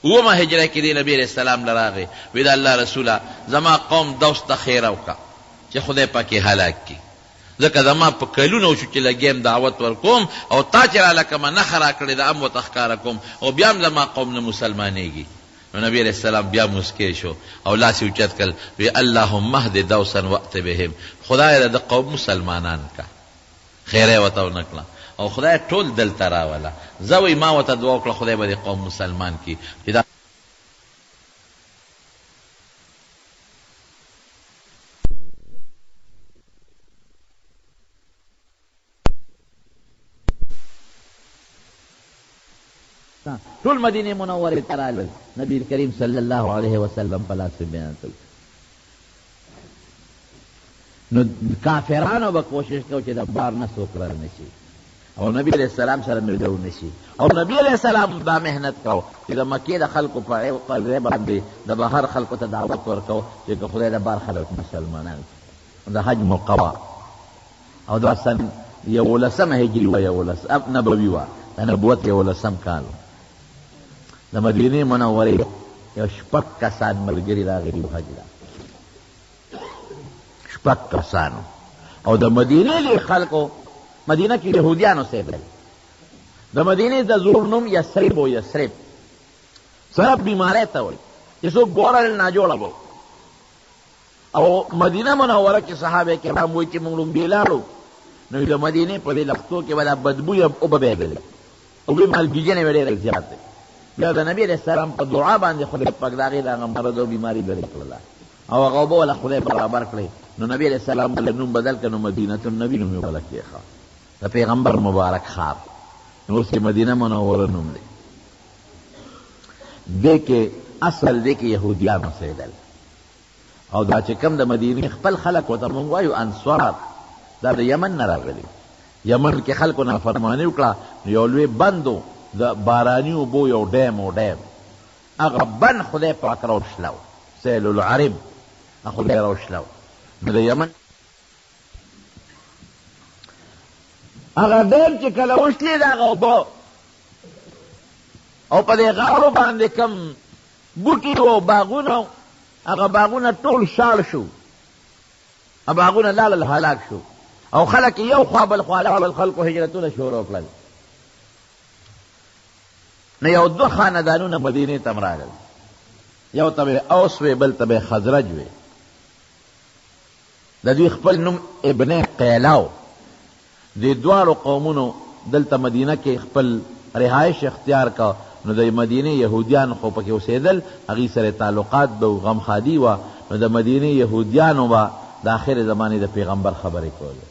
اوومه هجره کې دی نبي علیه السلام له راغی، وی د الله رسوله زما قوم دوس ته ښېره وکړه چې خدای پاک یې هلاک کړي، ځکه زما په کلونو وشو چې لګیا یم دعوت ورکوم او تا چې راله کومه نښه راکړې ده هم ورته ښکاره کوم او بیا هم زما قوم نه مسلمانېږي. نو نبی علیه السلام بیا موسکی شو او لاس یې اوچت کړ، وی اللهم اهد دوسا وأت بهم، خدایه د ده قوم مسلمانان کړه. خیره یې ورته ونه کړه او خدای ټول دلته راوله. ځه وایي ما ورته دعا وکړه خدای به دې قوم مسلمان کړي چې دا. ټول مدینې منورې ته راغلل، نبي کریم صلی الله علیه وسلم په لاس بیعت وکړ. نو کافرانو به کوشش کو چې د بار نه څوک را نه شي او نبی علیه السلام سره ملو نه شي، او نبی علیه السلام دا محنت کو چې د مکې د خلکو په ځای باندې د بهر خلکو ته دعوت ورکو چې که خدای د بار خلک مسلمانان کړي. د حج موقع وه او دا سن یولسمه هجري وه، یولس نبوي وه، د نبوت یولسم کال و. د مدینې منورې یو شپږ کسان ملګري راغلي وو حج له، شپږ کسانو. او د مدینې د خلکو، مدینه کې یهودیان اوسېدل، د مدینې د زوړ نوم یثرب و، یثرب سره بیمارۍ ته وایي چې څوک ګورل ناجوړه به. او مدینه منوره کې صحابه کرام وایي چې موږ ړومبی لاړو نو د مدینې په دې لښتو کې به دا بدبویه اوبه بهېدلې او وی مالګیجنې به ډېرې زیاتې. بیا د نبي علیه السلام په دعا باندې خدای پاک د هغې د هغه مرض او بیماري لرې کړله او هغه اوبه ورله خدای برابر کړې. نو نبي علیه السلام ورله نوم بدل کړ، نو مدینة النبي نوم یې ورله کېښود، د پیغمبر مبارک ښار. نو اوس یې مدینه منوره نوم دی. دې کې اصل دې کې یهودیان اوسېدل او دا چې کوم د مدینې خپل خلک ورته موږ وایو انصار، دا د یمن نه راغلي. یمن کې خلکو نافرماني وکړه، نو یو لوی بند و د باراني اوبو یو ډیم و، ډیم هغه بند خدای پاک راوشلو، سیل العرم خدای راوشلو. نو د یمن هغه ډیم چې کله وشلېد هغه اوبه او په دې غاړو باندې کوم بوټي وو، باغونه، هغه باغونه ټول شاړ شو، باغونه لاړل هلاک شو او خلک یو خوا بل خوا لاړل، خلکو هجرتونه شروع کړل. نو یو دوه خاندانونه مدینې ته هم راغلل، یو ته به اوس وی، بل ته به خزرج وی. د دوی خپل نوم ابن قیله و. دې دواړو قومونو دلته مدینه کې خپل رهایش اختیار کړ، نو د مدینې یهودیان خو پکې اوسېدل، هغوی سره تعلقات به وو، غم ښادي وه، نو د مدینې یهودیانو به د اخرې زمانې د پیغمبر خبرې کولې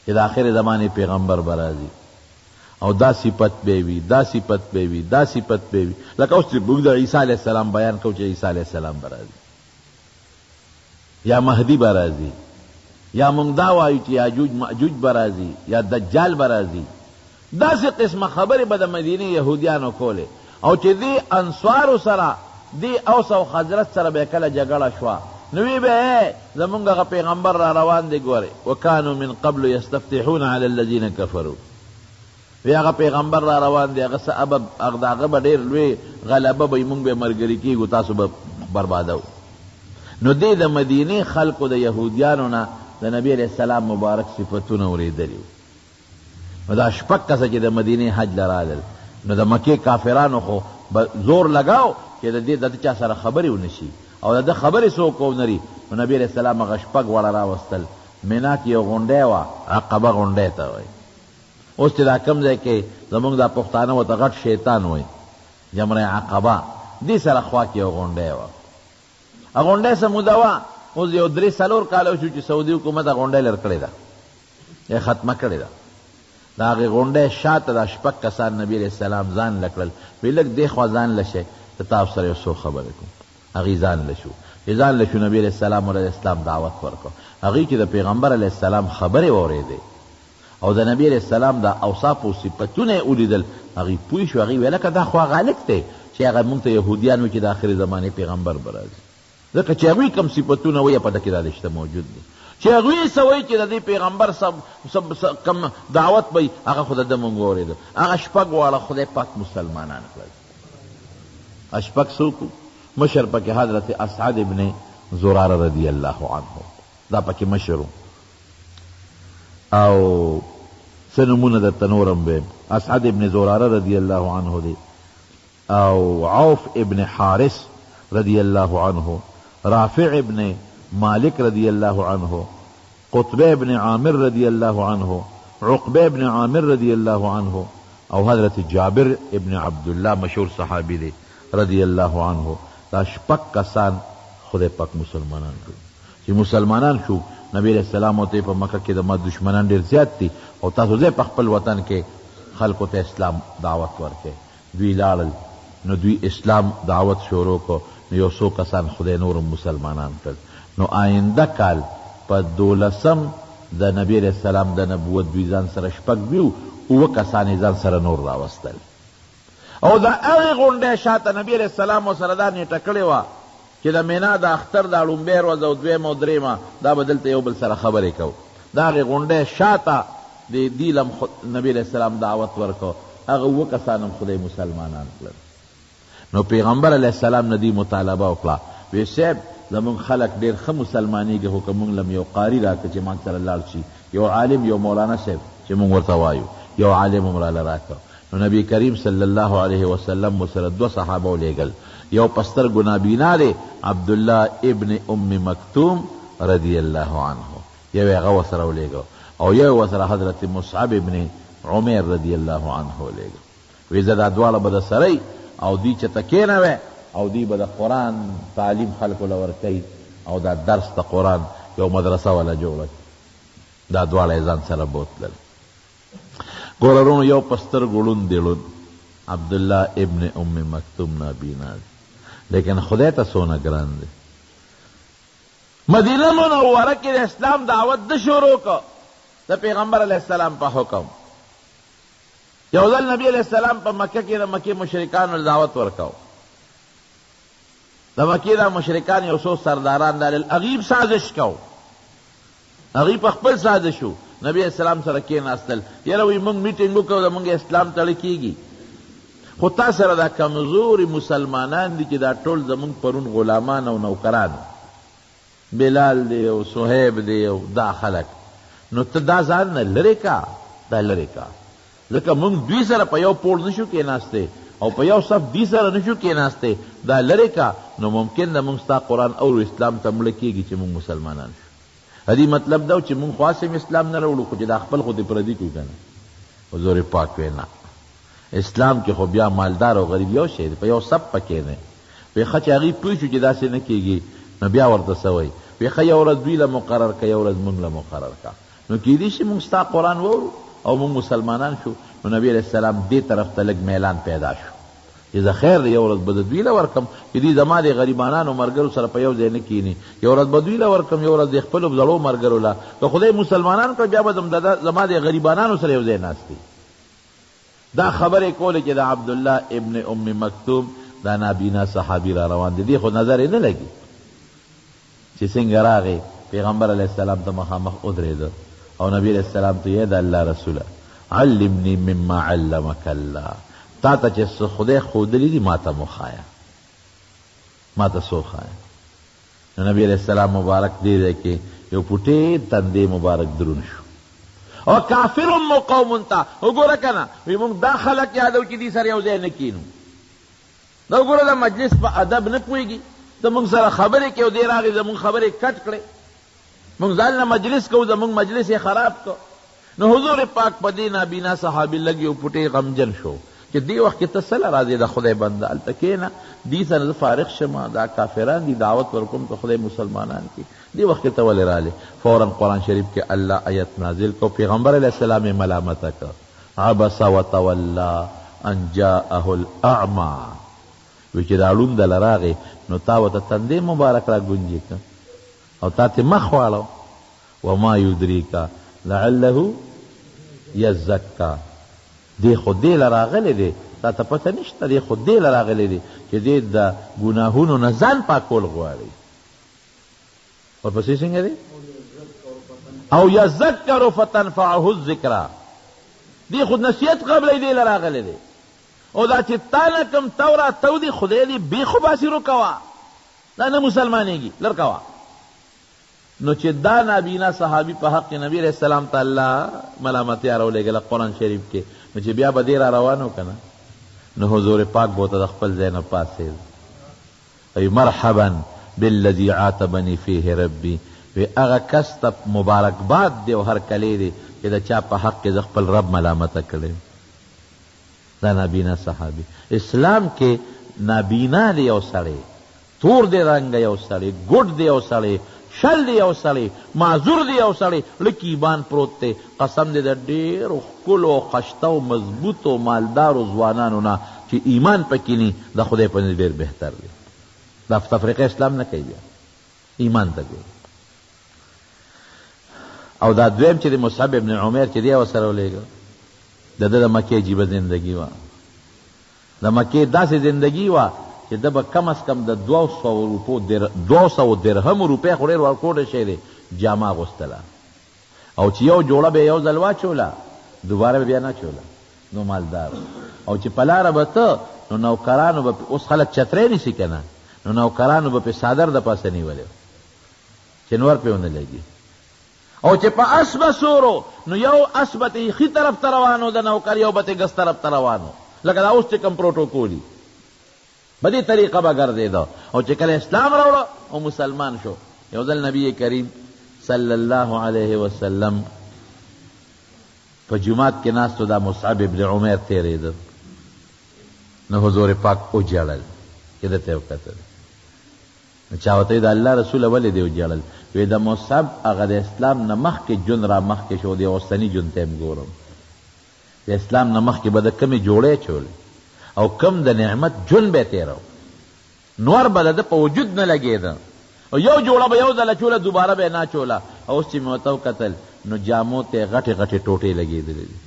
چې د اخرې زمانې پیغمبر به راځي او دا صفت به وي، دا صفت به وي، دا صفت به وي، لکه اوس چې موږ د عیسی علیه السلام بیان کوو چې عیسی علیه السلام به راځي یا مهدي به راځي یا موږ دا وایو چې یاجوج ماجوج به راځي یا دجال به راځي. داسې قسمه خبرې به د مدینې یهودیانو کولې او چې دې انصارو سره دې اوس او خزرج سره به کله جګړه شوه نو وی به ای زمونږ هغه پیغمبر را روان دی ګورې، وکانو من قبل یستفتحون علی الذین کفروا، وی هغه پیغمبر را روان دی، هغه څه ابب هغه د هغه به ډېر لوی غلبه به وي، مونږ به ملګري کېږو، تاسو به بربادوو. نو دې د مدینې خلکو د یهودیانو نه د نبي علیه السلام مبارک صفتونه اورېدلي وو. نو دا شپږ کسه چې د مدینې حج له راغلل، نو د مکې کافرانو خو به زور لګاو چې د دې د چا سره خبرې ونه شي او د ده خبرې څوک ونه لري. نو نبي علیه السلام هغه شپږ واړه راوستل. مینا کې یو غونډی وه، عقبه غونډی ته وایي. اوس چې دا کوم ځای کې زموږ دا پښتانه ورته غټ شیطان وایي، جمره عقبه، دې سره خوا کې یو غونډی وه. غونډی څه موده وه، اوس یو درې څلور کاله وشو چې سعودي حکومت غونډۍ لر کړې ده، یې ختمه کړې ده. د هغې غونډۍ شاته دا شپږ کسان نبي علیه السلام ځان له کړل، وی لږ دې خوا ځان له شئ، زه تاسو سره یو څو خبرې کوم. هغوی ځان له شو، چې ځان له شو نبي علیه السلام ورله د اسلام دعوت ورکړ. هغوی چې د پیغمبر علیه السلام خبرې واورېدې او د نبي علیه السلام دا اوصاف او صفتونه یې ولیدل، هغوی پوه شو، هغوی ویل لکه دا خو هغه هلک دی چې هغه موږ ته یهودیان ویل چې د آخرې زمانې پیغمبر به راځي. ځکه چې هغوی کوم صفتونه وایي په ده کې دا رشته موجود دی. چې هغوی څه وایي چې د دې پیغمبر کوم دعوت به وي هغه خو د ده موږ واورېده. هغه شپږ واړه خدای پاک مسلمانان کړل. هغه شپږ څوک وو؟ مشر پکې حضرت اسعد ابن زراره رضی الله عنه دا پکې مشر و. او څه نومونه درته نور هم وایم. اسعد ابن زراره رضی الله عنه دی، او عوف ابن حارث رضی الله عنه، رافع ابن مالک رضی الله عنه، قطبه ابن عامر رضی الله عنه، عقبه ابن عامر رضی الله عنه، او حضرت جابر ابن عبدالله مشهور صحابي دی رضی الله عنه. دا شپږ کسان خدای پاک مسلمانان کړل. چې مسلمانان شو، نبی علیه السلام ورته په مکه کې د ما دشمنان ډېر زیات دي او تاسو ځئ په خپل وطن کې خلکو ته اسلام دعوت ورکړئ. دوی لاړل، نو دوی اسلام دعوت شروع کړ، نو یو څو کسان خدای نور هم مسلمانان کړل. نو آینده کال په دولسم د نبی علیه السلام د نبوت دوی ځان سره شپږ ویو، اووه کسان یې ځان سره نور راوستل. او د هغې غونډۍ شاته نبی علیه السلام ورسره دا نېټه کړې وه چې د مینا د اختر دا ړومبۍ ورځ او دویمه او درېیمه دا به دلته یو بل سره خبرې کوو. د هغې غونډۍ شاته دې دوی له هم نبي علیه السلام دعوت ورکړ، هغه اووه کسان هم خدای مسلمانان کړل. نو پیغمبر علیه السلام نه دوی مطالبه وکړه، وی صاحب زموږ خلک ډېر ښه مسلمانېږي خو که موږ له هم یو قاري راکړه چې موږ سره لاړ شي، یو عالم، یو مولانا صاحب چې موږ ورته وایو، یو عالم هم راله راکړه. نو نبی کریم صلی الله علیه وسلم ورسره دوه صحابه ولېږل، یو په سترګو نابینا دی عبدالله ابن ام مکتوم رضی الله عنه، یو یې هغه ورسره ولېږه او یو یې ورسره حضرت مصعب ابن عمیر رضی الله عنه ولېږه. وی ځه دا دواړه به درسره وي او دوی چېرته کېنوی او دوی به د قرآن تعلیم خلکو له ورکوي او دا درس د قرآن یو مدرسه وله جوړه کړي. دا دواړه یې ځان سره بوتلل. ګوره وروڼو یو په سترګو ړوند دی ړوند عبدالله ابن ام مکتوم نابینا دی لیکن خدای ته څونه ګران دی. مدینه منوره کې د اسلام دعوت ده شروع کړ د پیغمبر علیه السلام په حکم. یو ځل نبی علیه السلام په مکه کې د مکې مشرکانو له دعوت ورکاو. د مکې دا مشرکان یو څو سرداران راغلل، هغوی هم سازش کاو، هغوی په خپل سازش وو. نبی علیه السلام سره کېناستل، یاره وایي موږ میټینګ وکړو زموږ اسلام ته کېږي، خو تا سره دا کمزوري مسلمانان دي چې دا ټول زموږ پرون غلامان او نوکران، بلال دی او صهیب دی او دا خلک، نو ته دا ځان نه لرې کا، دا لرې کا، ځکه موږ دوی سره په یو پوړ نشو کېناستی او په یو صف دوی سره نشو کېناستی، دا لرې کا، نو ممکن ده موږ ستا قرآن اورو اسلام ته مړه کېږي چې موږ مسلمانان شو. د دې مطلب دا و چې موږ خو هسې هم اسلام نه راوړو، خو چې دا خپل خو دې پردي کړو که نه. حضور پاک ویې نه، اسلام کې خو بیا مالدار او غریب یو شی دی، په یو صف پکې نه. وی ښه چې هغوی پوه شو چې داسې نه کېږي نو بیا ورته څه وایي؟ وی ښه یو ورځ دوی له مقرر که، یو ورځ موږ له مقرر که، نو کېدی شي موږ ستا قرآن واورو او موږ مسلمانان شو. نو نبی علیه السلام دې طرف ته لږ میلان پیدا شو چې زه خیر دی یو ورځ به زه دوی له ورکم چې دوی زما د غریبانانو ملګرو سره په یو ځای نه کیني، یو ورځ به دوی له ورکم، یو ورځ د خپلو زړو ملګرو له، که خدای مسلمانان کړل بیا به زما د غریبانانو سره یو ځای ناست وي. دا خبرې کولې چې د عبدالله ابن ام مکتوم دا نابینا صحابي را روان دی، دې خو نظر یې نه لګي چې څنګه راغی پیغمبر علیه السلام ته مخامخ ودرېده او نبی علیه السلام ته یې د الله رسوله علمني مما علمک الله، تا ته چې څه خدای ښودلي دي ما ته مو ښایه، ما ته څه وښایه. نو نبی علیه السلام مبارک دې ځای کې یو پوټې تندې مبارک درون شو او کافر مو قوم ته وګوره که نه، وایي موږ دا خلک یادو چې دوی سره یو ځای نه کینو، دا وګوره د مجلس په ادب نه پوهېږي، زموږ سره خبرې کوي او دی راغی زموږ خبرې کټ کړې، موږ ځان له مجلس کوو، زموږ مجلس یې خراب کړ. نو حضور پاک په دې نابینا صحابي لږ یو پوټې غمجن شو چې دې وخت کې ته څه له راځې د خدای بنده هلته کښېنه، دې سره زه فارغ شم، دا کافران دي دعوت ورکوم که خدای مسلمانان کړي، دې وخت کې ته ولې رالې؟ فورا قرآن شریف کې الله آیت نازل کړ او پیغمبر علیه السلام یې ملامته کړ، عبس وتولی ان جاءه الاعمی، وی چې دا ړوند له راغی نو تا ورته تندی مبارک را ګونجې کړ او تا ترې مخ واړو، وما یدریک لعله یزکی، دی خو دې له راغلی دی، تا ته پته نشته دی خو دې له راغلی دی چې دی د ګناهونو نه ځان پاکول غواړي. ورپسې څنګه دی؟ او یذکر فتنفعه الذکری، دی خو نصیحت قبلوي دې له راغلی دی. او دا چې تا نه کوم تو را تو دی خدای دې بیخ وباسي رکوه، دا نه مسلمانېږي لر کوه. نو چې دا نابینا صحابي په حق نبی علیه السلام ته الله ملامتیا راولېږله قرآن شریف کې، نو چې بیا به دی را روان و که نه، نو حضور پاک به ورته د خپل ځای نه پاڅېد، وایي مرحبا بالذي عاتبني فيه ربي، وایي هغه کس ته مبارکباد دی او هرکلی دی چې د چا په حق کې زه خپل رب ملامته کړی یم. دا نابینا صحابي اسلام کې نابینا دی یو سړی، تور دی رنګه یو سړی، ګوډ دی یو سړی، شل دی یو سړی، معذور دی یو سړی، ړه کې ایمان پروت دی، قسم دی د ډېرو ښکلو او خشته او مضبوطو مالدارو ځوانانو نه چې ایمان پکې نی د خدای په نزد ډېر بهتر دی. دا تفرقه اسلام نه کوي بیا ایمان ته ګوري. او دا دویم چې د مصعب ابن عمیر چې دی ورسره ولېږه، د ده د مکې عجیبه زندګي وه. د مکې داسې زندګي وه چې ده به کم از کم د 200 روپو 200 درهمو روپۍ خو ډېر ورکوټی شی دی جامه اغوستله او چې یو جوړه به یې یو ځل واچوله دوباره به بیا نه اچوله، نو مالدار و. او چې په لاره به ته نو نوکرانو به اوس خلک چتری نیسي که نه، نو نوکرانو به پرې څادر د پاسه نیولی و چې نور پرې ونه لګي. او چې په اس به سور و نو یو اس به ترې ښي طرف ته روان و د نوکر، یو به ترې ګس طرف ته روان و، لکه دا اوس چې کوم پروټوکول وي په دې طریقه به ګرځېده. او چې کله اسلام راوړه او مسلمان شو، یو ځل نبی کریم صلی الله علیه وسلم په جومات کې ناست و، دا مصعب ابن عمیر تېرېده، نو حضور پاک وژړل چې ده ته یې وکتل. نو چا ورته وویل، د الله رسوله ولې دې وژړل؟ وې د مصعب هغه د اسلام نه مخکې ژوند را مخکې شو، دې اوسني ژوند ته هم ګورم. د اسلام نه مخکې به ده کومې جوړې اچولې او کوم د نعمت ژوند به یې تېراوه، نور به د ده په وجود نه لګېده او یو جوړه به یو ځل اچوله دوباره به یې نه اچوله. او اوس چې مې ورته وکتل نو جامو ته یې غټې غټې ټوټې لګېدلې دي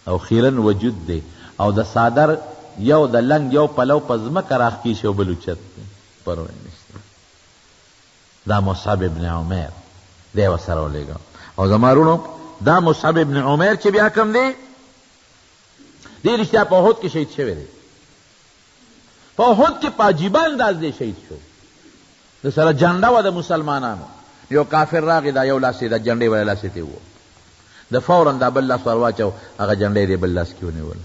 او خیرن وجود دی او د څادر یو د لنګ یو پلو په ځمکه راښکې شي او بل اوچت دی، پروا یې نشته. دا مصعب ابن عمیر دی ورسره ولېږه. او زما وروڼو دا مصعب ابن عمیر چې بیا کوم دی، دی رښتیا په احد کې شهید شوی دی. په احد کې په عجیبه انداز دی شهید شو. د سره جنډه وه د مسلمانانو، یو کافر راغی دا یو لاس یې د جنډې ولا لاس یې ترې ووهه، ده فورا دا بل لاس ور واچو، هغه جنډه یې دې بل لاس کې ونیوله.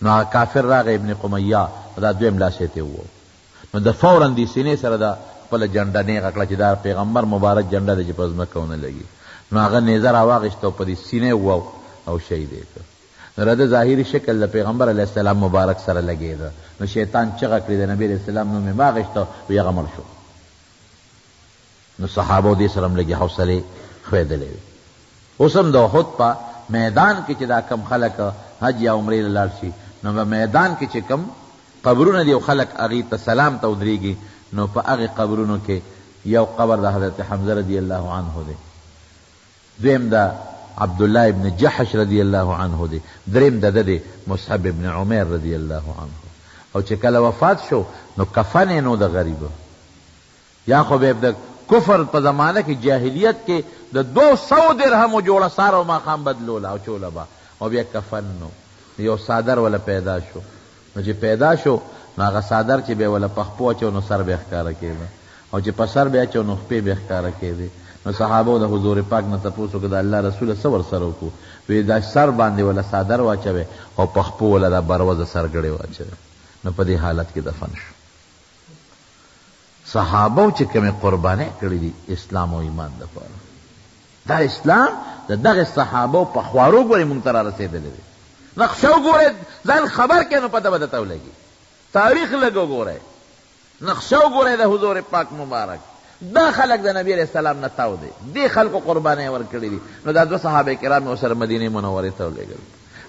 نو هغه کافر راغی ابن قمیه، دا دویم لاس یې ترې ووهه، نو ده فورا دې سینې سره ده خپله جنډه نیغه کړه چې دا پیغمبر مبارک جنډه ده چې په ځمکه ونه لګي. نو هغه نیزه راواخیسته او په دې سینه یې ووهه او شهید یې کړ. نو د ده ظاهري شکل د پیغمبر علیه السلام مبارک سره لګېده، نو شیطان چغه کړې، د نبي علیه السلام نوم یې واخیسته، وایي هغه مړ شو. نو صحابو دې سره هم لږې حوصلې ښویېدلې وې. اوس هم د احد په میدان کې چې دا کوم خلک حج یا عمرې له لاړ شي، نو په میدان کې چې کوم قبرونه دي او خلک هغوی ته سلام ته ودرېږي، نو په هغې قبرونو کې یو قبر د حضرت حمزه رضی الله عنه دی، دویم د عبدالله ابن جحش رضی الله عنه دی، دریم د ده دی مصعب ابن عمیر رضی الله عنه. او چې کله وفات شو نو کفن یې نو د غریب، یا خو به د کفر په زمانه کې جاهلیت کې د 200 درهمو جوړه سهار او ماښام بدلوله او چوله به، او بیا کفن نو یو څادر وله پیدا شو. نو چې پیدا شو نو هغه څادر چې به یې وله په خپو اچو نو سر به یې ښکاره کېده، او چې په سر به یې اچو نو خپې به یې ښکاره کېدې. نو صحابو د حضور پاک نه تپوس وکړ، د الله رسوله څه ورسره وکړو؟ وې دا سر باندې وله څادر واچوی او په خپو وله دا بروزه سرګړې واچوی. نو په دې حالت کې دفن شو. صحابو چې کومې قربانۍ کړې دي اسلام او ایمان دپاره، دا اسلام د دغه صحابو په خوارو ګورې مونږ ته رارسېدلی دی. نقشه وګورئ، ځان خبر کړئ نو پته به درته ولګي. تاریخ لږ وګورئ، نقشه وګورئ د حضور پاک مبارک. دا خلک د نبی علیه السلام نه تاو دی، دې خلکو قربانۍ ورکړې دي. نو دا دوه صحابه کرام یې ورسره مدینې منورې ته ولېږل.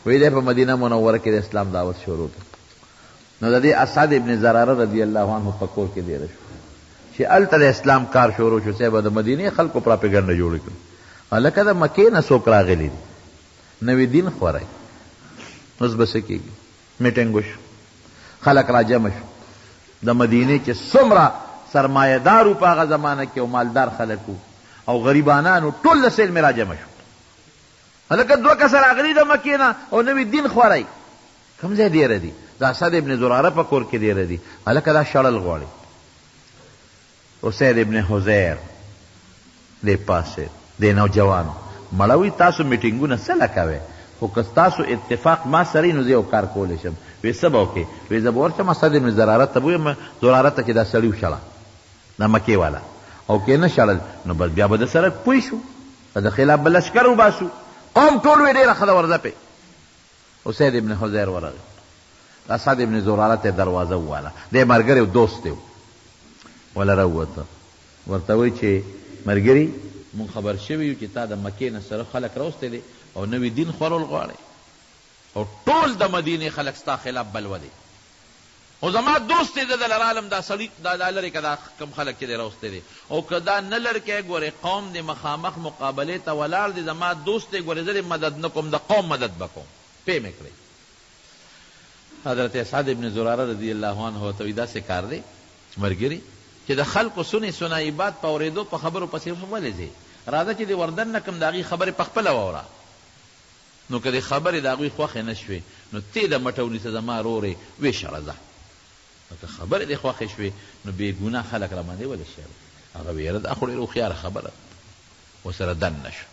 وایي دی په مدینه منوره کې د اسلام دعوت شروع کړ. نو د دې اسعد ابن زراره رضی الله عنه په کور کې دېره شو. چې هلته د اسلام کار شروع شو، صاحب د مدینې خلکو پراپیګنډه جوړې کړې، هلکه د مکې نه څوک راغلي دي، نوی دین خوروي، اوس به څه کېږي؟ میټنګ وشو، خلک راجمع شو، د مدینې چې څومره سرمایه دار وو په هغه زمانه کې او مالدار خلک وو او غریبانان وو، ټول د سیل مې راجمع شو. هلکه دوه کسه راغلي د مکې نه او نوی دین خوروي، کوم ځای دېره دي؟ د اسد ابن زراره په کور کې دېره دي. هلکه دا شړل غواړي. اسید ابن حضیر دی پاڅېد، دې نوجوانو مړه وي تاسو میټینګونه څه له کوئ، خو که ستاسو اتفاق ما سره وي نو زه یو کار کولی شم. وې څه به وکړې؟ وې زه به ورشم اسد ابن زراره ته به ووایم، زراره ته چې دا سړي وشړه، دا مکې والا، او که یې نه شړل نو بس بیا به ده سره پوه شو، د ده خلاف به لښکر وباسو. قوم ټول وې ډېره ښه ده ورځه پرې. اسید ابن حضیر ورغی، اسعد ابن زراره ته دروازه وواله، دی ملګری او دوست دی وله راووته، ورته وایي چې ملګري مونږ خبر شوي یو چې تا د مکې نه سره خلک راوستي دي او نوی دین خورول غواړې او ټول د مدینې خلک ستا خلاف بلوه دي، خو زما دوست دی، زه دله رالم دا سړي دا لرې که دا کوم خلک چې دې راوستي دي او که دا نه لر کوې ګورې قوم دې مخامخ مقابلې ته ولاړ دی، زما دوست دی ګورې زه دې مدد نه کوم د قوم مدد به کوم، پې مې کړې. حضرت اسعد ابن زراره رضی الله عنه ورته وایي داسې کار دی ملګري چې د خلکو سنې سنایي باد په اورېدو په خبرو پسې ولې ځې، راځه چې دې وردننه کړم د هغوی خبرې پخپله واوره. نو که دې خبرې د هغوی خوښې نه شوې نو تۀ د مټه ونیسه زما رور یې وې شړه ځه نو که خبرې دې خوښې شوې نو بې ګناه خلک راباندې ولې شړې؟ هغه وې یاره دا خو ډېره هوښیاره خبره ده. ورسره دننه شو.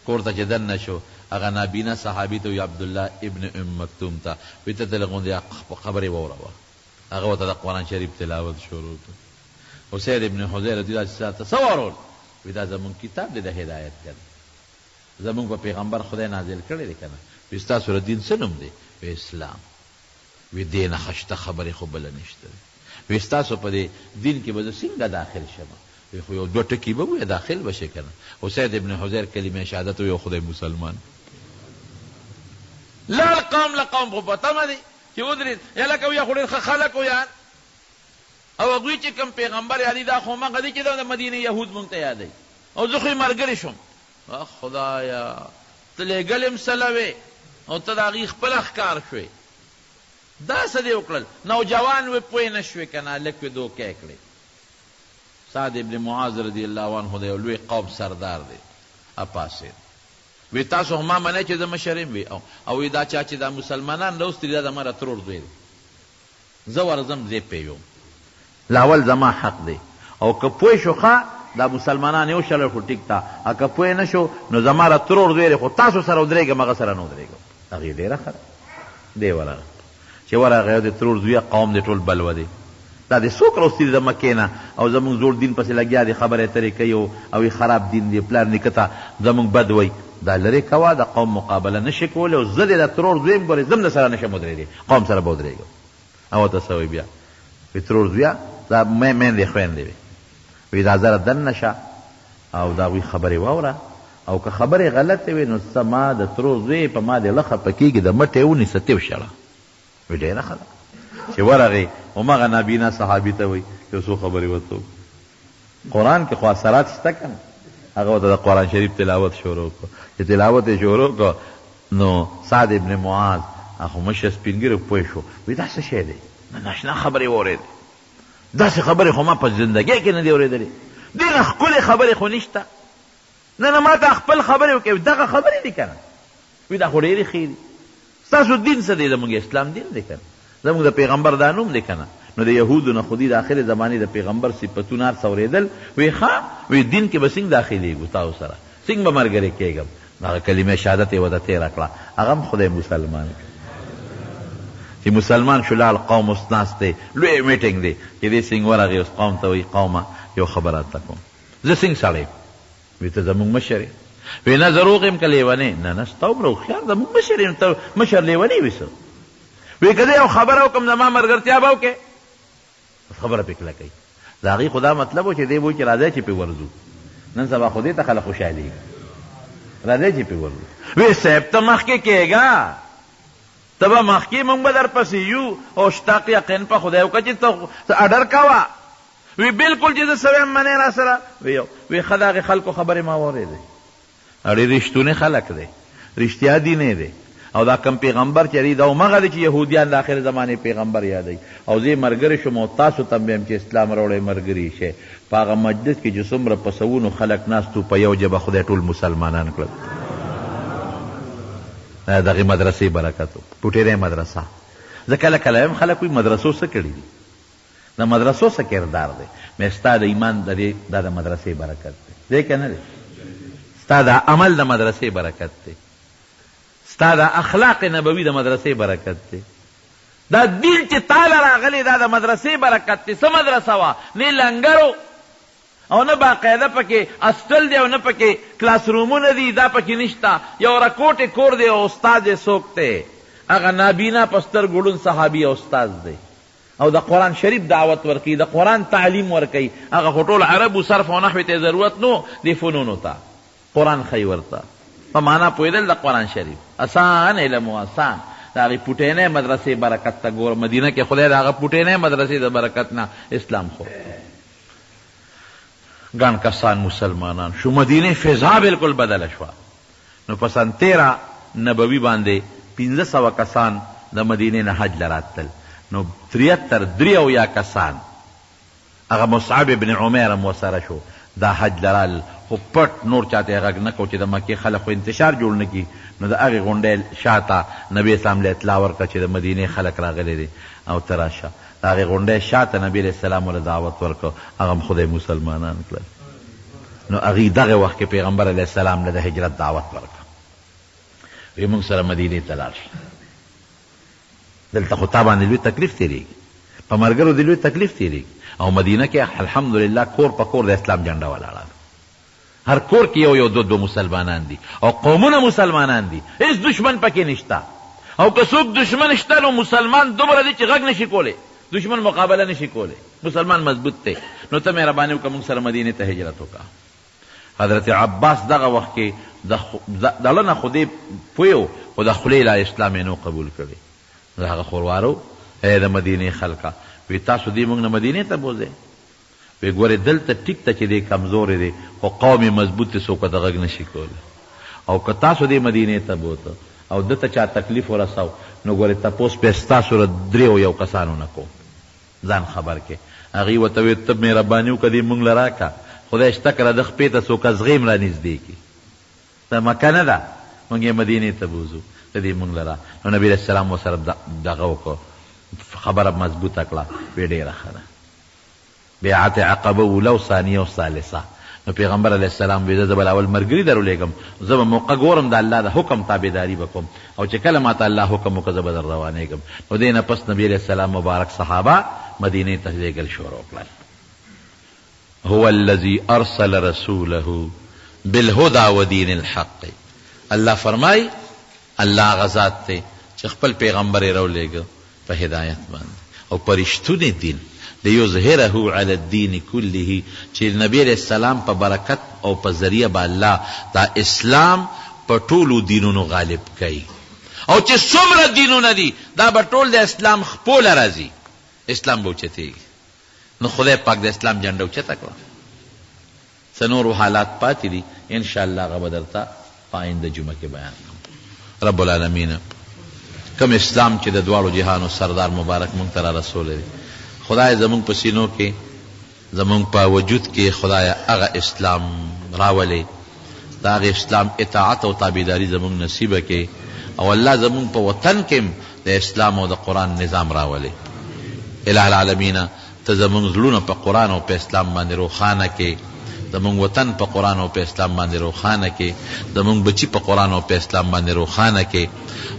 کور ته چې دننه شو هغه نابینا صحابي ته وایي عبدالله ابن ام مکتوم ته وایي ته لږ غوندې خبرې واوروه. هغه ورته د قرآن شریف تلاوت شروع کړ. اسید ابن حضیر رضی الله عنه ته څه واورول؟ وایي دا زموږ کتاب دی د هدایت که نه؟ زموږ په پیغمبر خدای نازل کړی دی کنه؟ وی ستاسو د دین څه نوم دی؟ وی اسلام. وی دې نه خشته خبرې خو بله نشته دی. وی ستاسو په دې دین کې به زه څنګه داخل شم؟ وی خو یو دوه ټکي به ووایې داخل به شې کنه. اسید ابن حضیر کلمه شهادت وویل او خدای مسلمان کړ. لاړ قوم له قوم خو په تمه دی چې ودرېد هلکه ویا خو ډېر ښه خلک وو یار او هغوی چې کوم پیغمبر یادوي دا خو هماغه دي چې د مدینې یهود مونږ ته یادوي او زه خو یې ملګری شوم. اخ خدایه ته لېږلې هم څه وې او ته د هغوی خپله ښکار شوې دا څه دې وکړل نوجوان وې پوه نه شوې که نه هلک وې دوکه یې کړې. سعد ابن معاذ رضی الله عنه د یو لوی قوم سردار دی اپاڅېد وی تاسو خو ما منئ چې زه مشر یم وی او او وی دا چا چې دا مسلمانان راوستي دي دا زما د ترور زوی دی زه ورځم زه پېیوم لاول زما حق دی او که پوه شو ښه دا مسلمانان یې وشړل خو ټیک ده او که پوه نه شو نو زما د ترور زوی دی خو تاسو سره ودرېږم هغه سره نه ودرېږم. هغې ډېره ښه ده. دی ورغی. چې ورغی د ترور زویه قوم دې ټول بلوه دی. دا دې څوک راوستي دي د مکې نه او زموږ زوړ دین پسې لګیا دي خبرې اترې کوي او او وایي خراب دین دی پلار نیکه ته زموږ بد وایي. دا لرې کوه د قوم مقابله نه شې کولی او زه دې د ترور زوی یم ګورې زه هم درسره نه شم ودرېدی قوم سره به ودرېږم. او ورته څه وایي بیا وی ترور زویه دا میندې خویندې وې وی دا زره دننه شه او د هغوی خبرې واوره او که خبرې غلطې وې نو څه ما د ترور زوی په ما دې ړه خپه کېږي د مټې ونیسه تې وشړه وی ډېره ښه ده چې ورغی هماغه نابینا صحابي ته وایي یو څو خبرې ورته وکړه قرآن کې خو اثرات شته که نه؟ هغه ورته د قرآن شریف تلاوت شروع کړ، چې تلاوت یې شروع کړ نو سعد ابن معاذ هغه خو مشر سپین ږیری پوه شو، وایي دا څه شی دی؟ د ناشنا خبرې واورېدې، داسې خبرې خو ما په زندګۍ کې نه دي اورېدلې، دې نه ښکلې خبرې خو نشته، نه نه ماته خپل خبرې وکړې، دغه خبرې دي که نه؟ وایي دا خو ډېرې ښې دي. ستاسو دین څه دی؟ زموږ اسلام دین دی کنه، زموږ د پیغمبر دا نوم دی کنه. نو د یهودو نه خو دوی د اخرې زمانې د پیغمبر صفتونه هر څه اورېدل، وی ښه، وی دین کې به څنګه داخلېږو تاسو سره، څنګه به ملګری کېږم؟ نو هغه کلمه شهادت یې ورته تېره کړه، هغه هم خدای مسلمان کړ. چې مسلمان شو لاړ، قوم اوس ناست دی، لوی میټنګ دی، چې دی څنګه ورغی اوس قوم ته وایي، قومه یو خبره درته کوم، زه څنګه سړی یم؟ وی ته زموږ مشر یې. وی نه زه روغ یم که لیونی؟ نه نه ستا عمره هوښیار ده موږ مشر یم ته مشر لیونی وي څه؟ وی که زه یو خبره وکړم زما ملګرتیا به وکړې؟ بس خبره پرې کلکه کوي. د هغوی خو دا مطلب و چې دی به وایي چې راځئ چې پرې ورځو. نن سبا خو دې ته خلک خوشحالېږي. راځئ چې پرې ورځو. وی صاحب ته مخکې کېږه، ته به مخکې موږ به درپسې یو او شتق یقین په خدای وکړه چې ته اډر کوه. وی بلکل چې زه څه وایم منې راسره؟ وی یو. وی ښه د هغې خلکو خبرې ما واورېدې. اړې رښتونی خلک دی رښتیا دینی دی او دا کوم پیغمبر چې دی دا همغه دی چې یهودیان د آخر زمانې پیغمبر یادوي او زه یې ملګری شوم او تاسو ته هم وایم چې اسلام راوړی ملګري یې شئ. په هغه مجلس کې چې څومره په سوونو خلک ناست وو په یو ژبه خدای ټول مسلمانان کړل. دا د دغې مدرسې برکت و، پوټېری مدرسه. زه کله کله وایم خلک وایي مدرسو څه کړي دي؟ د مدرسو څه کردار دی؟ مې ستا د ایمان د دې دا د مدرسې برکت دی. دی که نه دی؟ ستا دا عمل د مدرسې برکت دی. ستا دا اخلاق نبوي د مدرسې برکت دی. دا دین چې تاله راغلی دا د مدرسې برکت دی. څه مدرسه وه؟ نه لنګر و او نه باقاعده پکې اسټل دی او نه پکې کلاس رومونه دي، دا پکې نشته. یو رکوټې کور دی او استاد یې څوک دی؟ هغه نابینا په سترګو ړوند صحابي استاد دی. او د قرآن شریف دعوت ورکوي، د قرآن تعلیم ورکوي، هغه خو ټول عرب وو، صرف او نحو ته یې ضرورت نه وو، دې فنونو ته، قرآن ښیي ورته، په معنا پوهېدل د قرآن شریف، اسان علم وو، اسان، د هغې پوټینۍ مدرسې برکت ته ګوره، مدینه کې خدای د هغه پوټینۍ مدرسې د برکت نه اسلام خور کړ، ګڼ کسان مسلمانان شو، مدینې فضا بالکل بدله شوه. نو په سن 13 نبوي باندې 500 کسان د مدینې نه حج له راتلل نو 73 73 کسان هغه مصعب ابن عمیر هم ورسره شو دا حج له رالل خو پټ نور چاته یې غږ نه کو چې د مکې خلک خو انتشار جوړ نه کړي نو د هغې غونډۍ شاته نبي اسلام له اطلاع ورکړه چې د مدینې خلک راغلي دي او ته راشه د هغې غونډۍ شاته نبي علیه السلام له دعوت ورکړ هغه هم خدای مسلمانان کړل. نو هغوی دغه وخت کې پیغمبر علیه السلام له د هجرت دعوت ورکړ، وی موږ سره مدینې ته لاړ شه، دلته خو تا باندې لوی تکلیف تېرېږي، په ملګرو دې لوی تکلیف تېرېږي او مدینه کې الحمدلله کور په کور د اسلام جنډه ولاړه ده، هر کور کې یو یو دوه دوه مسلمانان دي او قومونه مسلمانان دي، هېڅ دښمن پکې نشته او که څوک دښمن شته نو مسلمان دومره دي چې غږ نشي کولی. دښمن مقابله نشي کولی، مسلمان مضبوط دی، نو ته مهرباني وکړه موږ سره مدینې ته هجرت وکړه. حضرت عباس دغه وخت کې د زړه نه خو دی پوه و، خو د خولې لا اسلام یې نه و قبول کړی. د هغه خورواره و، ای د مدینې خلکه! وی تاسو دې موږ نه مدینې ته بوځئ؟ وی ګورې دلته ټیک ده چې دی کمزوری دی خو قوم یې مضبوط دی څوک ورته غږ نشي کولی او که تاسو دی مدینې ته بوته او ده ته چا تکلیف ورساو نو ګورې تپوس به ستاسو له دریو یو کسانو نه کوم ځان خبر کړې. هغوی ورته وویل ته مهرباني وکړه دی مونږ له راکړه خدای شته که د ده خپې ته څوک ازغی هم رانږدې کړي دا مکه نه ده مونږ یې مدینې ته بوځو ته دې مونږ له را نو نبي علیه السلام ورسره دغه وکړ خبره مضبوطه کړه وی ډېره ښه ده. بیعت عقبه اولی او ثانیه او ثالثه نو پیغمبر علیه السلام وی زه به اول مرګري درولېږم زه به موقع ګورم د الله د حکم تابعداري به کوم او چې کله ماته الله حکم وکړ زه به در روانېږم نو دې نه پس نبی علیه السلام مبارک صحابه مدینې ته لېږل شروع کړل. هو الذی ارسل رسوله بالهدی ودین الحق الله فرمائی الله هغه ذات دی چې خپل پیغمبر یې راولېږه په هدایت باندې او په رښتوني دین، لیظهره علی الدین کله، چې د نبي علیه السلام په برکت او په ذریعه به الله دا اسلام په ټولو دینونو غالب کوي او چې څومره دینونه دي دا به ټول د اسلام خپو له راځي، اسلام به اوچتېږي. نو خدای پاک د اسلام جنډه اوچته کړه. څه نور حالات پاتې دي ان شاء الله هغه به درته په آینده جمعه کې بیان کړم. رب العالمین کوم اسلام چې د دواړو جهانو سردار مبارک مونږ ته را رسولی دی خدای زمونږ په سینو کې زمونږ په وجود کې خدای هغه اسلام راولې د هغه اسلام اطاعت او تابعداري زمونږ نصیب کې او الله زمونږ په وطن کې د اسلام او د قرآن نظام راولې الہ العالمین ته زمونږ زړونه په قرآن او په اسلام باندې روښانه کې، زمونږ وطن په قرآن او په اسلام باندې روښانه کې، زمونږ بچي په قرآن او په اسلام باندې روښانه کې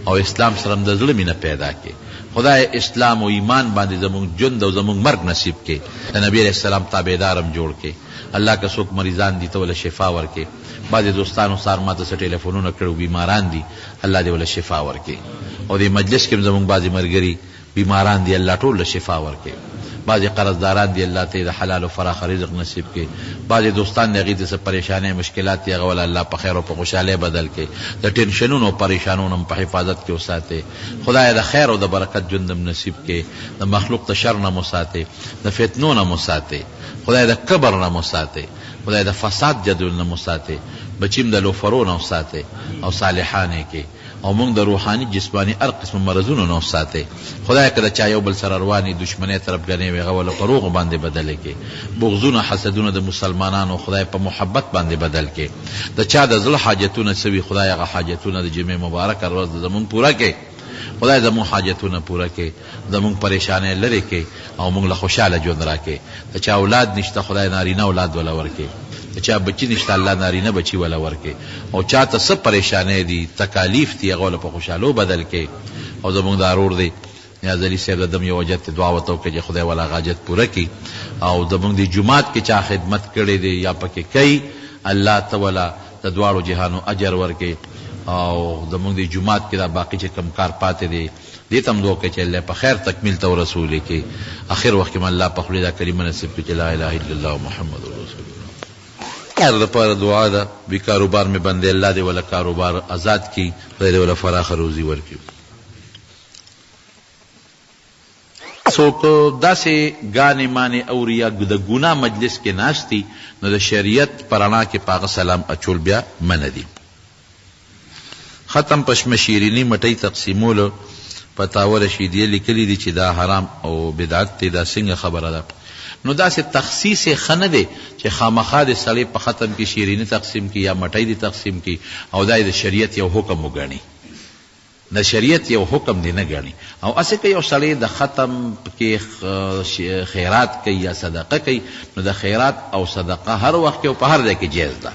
او اسلام سره هم د زړه مینه پیدا کې. خدای اسلام او ایمان باندې زموږ ژوند او زموږ مرګ نصیب کړي، د نبی علیه السلام تابعدار هم جوړ کړي. الله که څوک مریضان دي ته وله شفا ورکړي. بعضې دوستانو سهار ماته څه ټیلیفونونه کړي وو، بیماران دي، الله دې وله شفا ورکړي. او دې مجلس کې هم زموږ بعضې ملګري بیماران دي، الله ټول له شفا ورکړي. بعضې قرضداران دي، الله ته یې د حلال او فراخه رزق نصیب کړي. بعضې دوستان دي هغوی ته څه پریشانۍ مشکلات دي، هغه وله الله په خیر او په خوشحالۍ بدل کړي. د ټینشنونو او پریشانو نه هم په حفاظت کې وساتي. خدایه د خیر او د برکت ژوند هم نصیب کړې، د مخلوق د شر نه مو ساتې، د فتنو نه مو ساتې، خدایه د کبر نه مو ساتې، خدایه د فساد جدول نه مو ساتې، بچي هم د لوفرو نه وساتې او صالحان یې کړې او مونږ د روحاني جسماني هر قسم مرضونو نه وساتې. خدایه که د چا یو بل سره روانې دښمنۍ تربګنۍ وي هغه وله په روغو باندې بدلې کړې، بغضونه حسدونه د مسلمانانو خدای په محبت باندې بدل کړې. د چا د زړه حاجتونه څه وي خدای هغه حاجتونه د جمعې مبارکه ورځ زمونږ پوره کړې، خدای زمونږ حاجتونه پوره کړې، زمونږ پریشانۍ لرې کړې او مونږ له خوشحاله ژوند راکړې. د چا اولاد نشته خدای نارینه اولاد وله ورکړي، د چا بچي نشته الله نارینه بچي وله ورکړي او چا ته څه پریشانۍ دي تکالیف دي هغه وله په خوشحالو بدل کړي. او زمونږ دا ورور دی نیاز علي صاحب د دم یو حاجت دی، دعا ورته وکړئ چې خدای وله هغه حاجت پوره کړي. او زمونږ دې جومات کې چا خدمت کړی دی یا پکې کوي الله ته وله د دواړو جهانو اجر ورکړي. او زمونږ دې جومات کې دا باقي چې کوم کار پاتې دی دې ته هم دعا وکړئ چې الله یې په خیر تکمیل ته ورسولي کړي. اخر وخت کې مې الله په خولې دا کلمه نصیب کړي چې لا اله الا الله محمد رسول الله. کار لپاره دعا ده، وی کاروبار مې بند دی، الله دې وله کاروبار ازاد کړي، خدای دې وله فراخه روزي ورکړي. څوک داسې ګانې مانې اوري یا د ګناه مجلس کې ناست دي نو د شریعت په رڼا کې په هغه سلام اچول بیا منع دي. ختم په شمه شیریني مټۍ تقسیمولو فتاوی رشیدیه لیکلي دي چې دا حرام او بدعت دی، دا څنګه خبره ده؟ نو داسې تخصیص یې ښه نه دی چې خامخا دې سړی په ختم کې شیریني تقسیم کړي یا مټۍ دې تقسیم کړي او دا یې د شریعت یو حکم وګڼي. د شریعت یو حکم دې نه ګڼي او هسې که یو سړی د ختم کې خیرات کوي یا صدقه کوي نو د خیرات او صدقه هر وخت کې او په هر ځای کې جایز ده،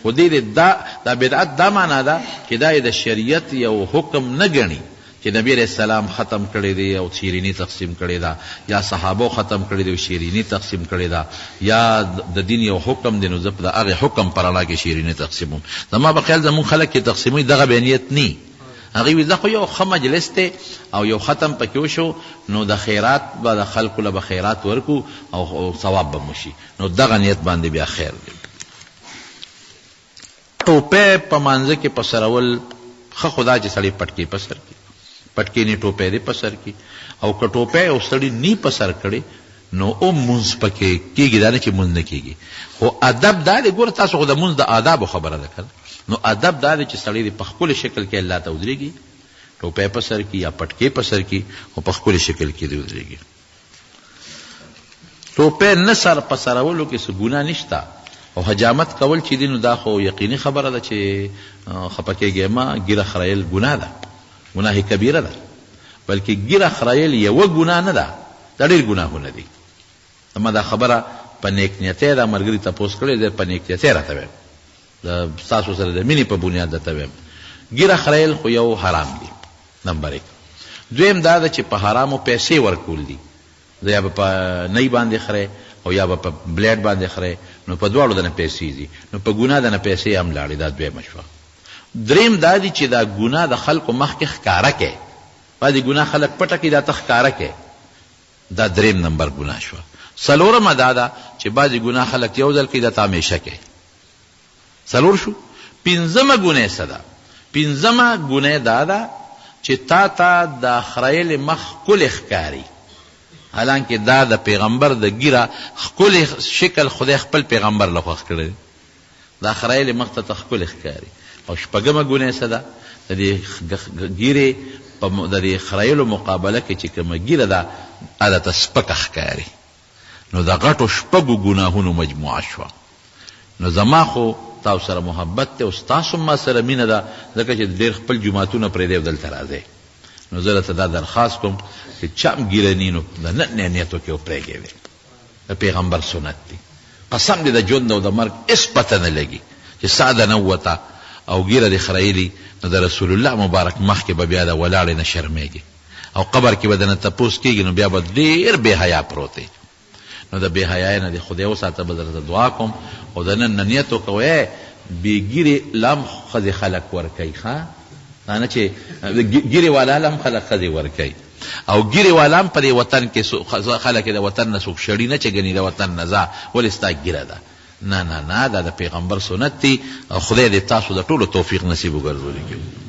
خو دې دې دا دا بدعت دا معنا ده چې دا یې د شریعت یو حکم نه ګڼي چې نبی علیه السلام ختم کړی دی او شیریني تقسیم کړې ده یا صحابو ختم کړی دی او شیریني تقسیم کړې ده یا د دین یو حکم دی نو زه د هغې حکم په رڼا کې شیریني تقسیموم. زما په خیال زموږ خلک چې تقسیموي دغه بیا نیت نی، هغوی وي دا خو یو ښه مجلس دی او یو ختم پکې وشو نو د خیرات به د خلکو له به خیرات ورکړو او ثواب به مو شي، نو دغه نیت باندې بیا خیر دی. ټوپی په مانځه کې په سرول ښه خو دا چې سړی پټکی په سر کړي، پټکی نی ټوپی دې په سر کړي او که ټوپی یو سړي نی په سر کړې نو هم مونځ پکې کېږي، دا نه چې مونځ نه کېږي، خو ادب دا دی، ګوره تاسو خو د مونځ د آدابو خبره ده که نه، نو ادب دا دی چې سړی دې په ښکلي شکل کې الله ته ودرېږي، ټوپی په سر کړي یا پټکی په سر کړي، خو په ښکلي شکل کې دې ودرېږي. ټوپی نه سر په سرولو کې څه ګناه نشته او حجامت کول چې دي نو دا خو یقیني خبره ده چې خپه کېږی مه، ږیره خریل ګناه ده، ګناه کبیره ده، بلکې ږیره خریل یوه ګناه نه ده، دا ډېر ګناهونه دي. زما دا خبره په نېک نیتۍ دا ملګري تپوس کړی دی، په نېک نیتۍ راته وایم، د ستاسو سره د مینې په بنیاد درته وایم، ږیره خریل خو یو حرام دي نمبر ایک، دویم دا ده چې په حرامو پیسې ورکول دي، یا به په نۍ باندې خرې او یا به په بلیډ باندې خرې، نو په دواړو دنه پیسې ځي، نو په ګناه دنه پیسې هم لاړې، دا دویمه شوه. دریم دا دي چې دا ګناه د خلکو مخکې ښکاره کړې، بعضې ګناه خلک پټه کوي، دا ته ښکاره کړې، دا دریم نمبر ګناه شوه. څلورمه دا ده چې بعضې ګناه خلک یو ځل کوي، دا ته همیشه کوې. څلور شو. پنځمه ګناه څه ده؟ پنځمه ګناه دا ده چې تا ته د خریلې مخ ښکلی ښکاري، حالانکه دا د پیغمبر د ږیره ښکلی شکل خدای خپل پیغمبر له خوښ کړی دی، دا خریلې مخ ته ته ښکلی ښکاري. او شپږمه ګناه څه ده؟ د دې ږیرې په د دې خریلو مقابله کې چې کومه ږیره ده هغه ته سپکه ښکاري. نو د غټو شپږو ګناهونو مجموعه شوه. نو زما خو تاسو سره محبت دی او ستاسو هم ما سره مینه ده، ځکه چې ډېر خپل جوماتونه پرېږدئ او دلته راځئ. نو زه درته دا درخواست کوم چې چا هم ږیره نی نو د نن نه نیت وکړئ او پرېږدئ دې. د پیغمبر سنت دی. قسم دې د ژوند او د مرګ هېڅ پته نه لګي چې ساه د نه ووته او ږیره دې خریلي نو د رسول الله مبارک مخکې به بیا د ولاړې نه شرمېږې. او قبر کې به درنه تپوس کېږي، نو بیا به ډېر بې حیا پروت یې. نو د بې حیايۍ نه دې خدای وساته، بل درته دعا کوم او د نن نه نیت وکړه، وایه بې ږیرې له هم ښځې خلک ورکوي، ښه دا نه چې ږیرې والا له هم خلک ښځې ورکوي او ږیرې والا هم په دې وطن کې خلک یې د وطن نه څوک شړي نه چې ګني د وطن نه ځه ولې ستا ږیره ده. نه نه نه دا د پیغمبر سنت دي او خدای دې تاسو د ټولو توفیق نصیب وګرځولي.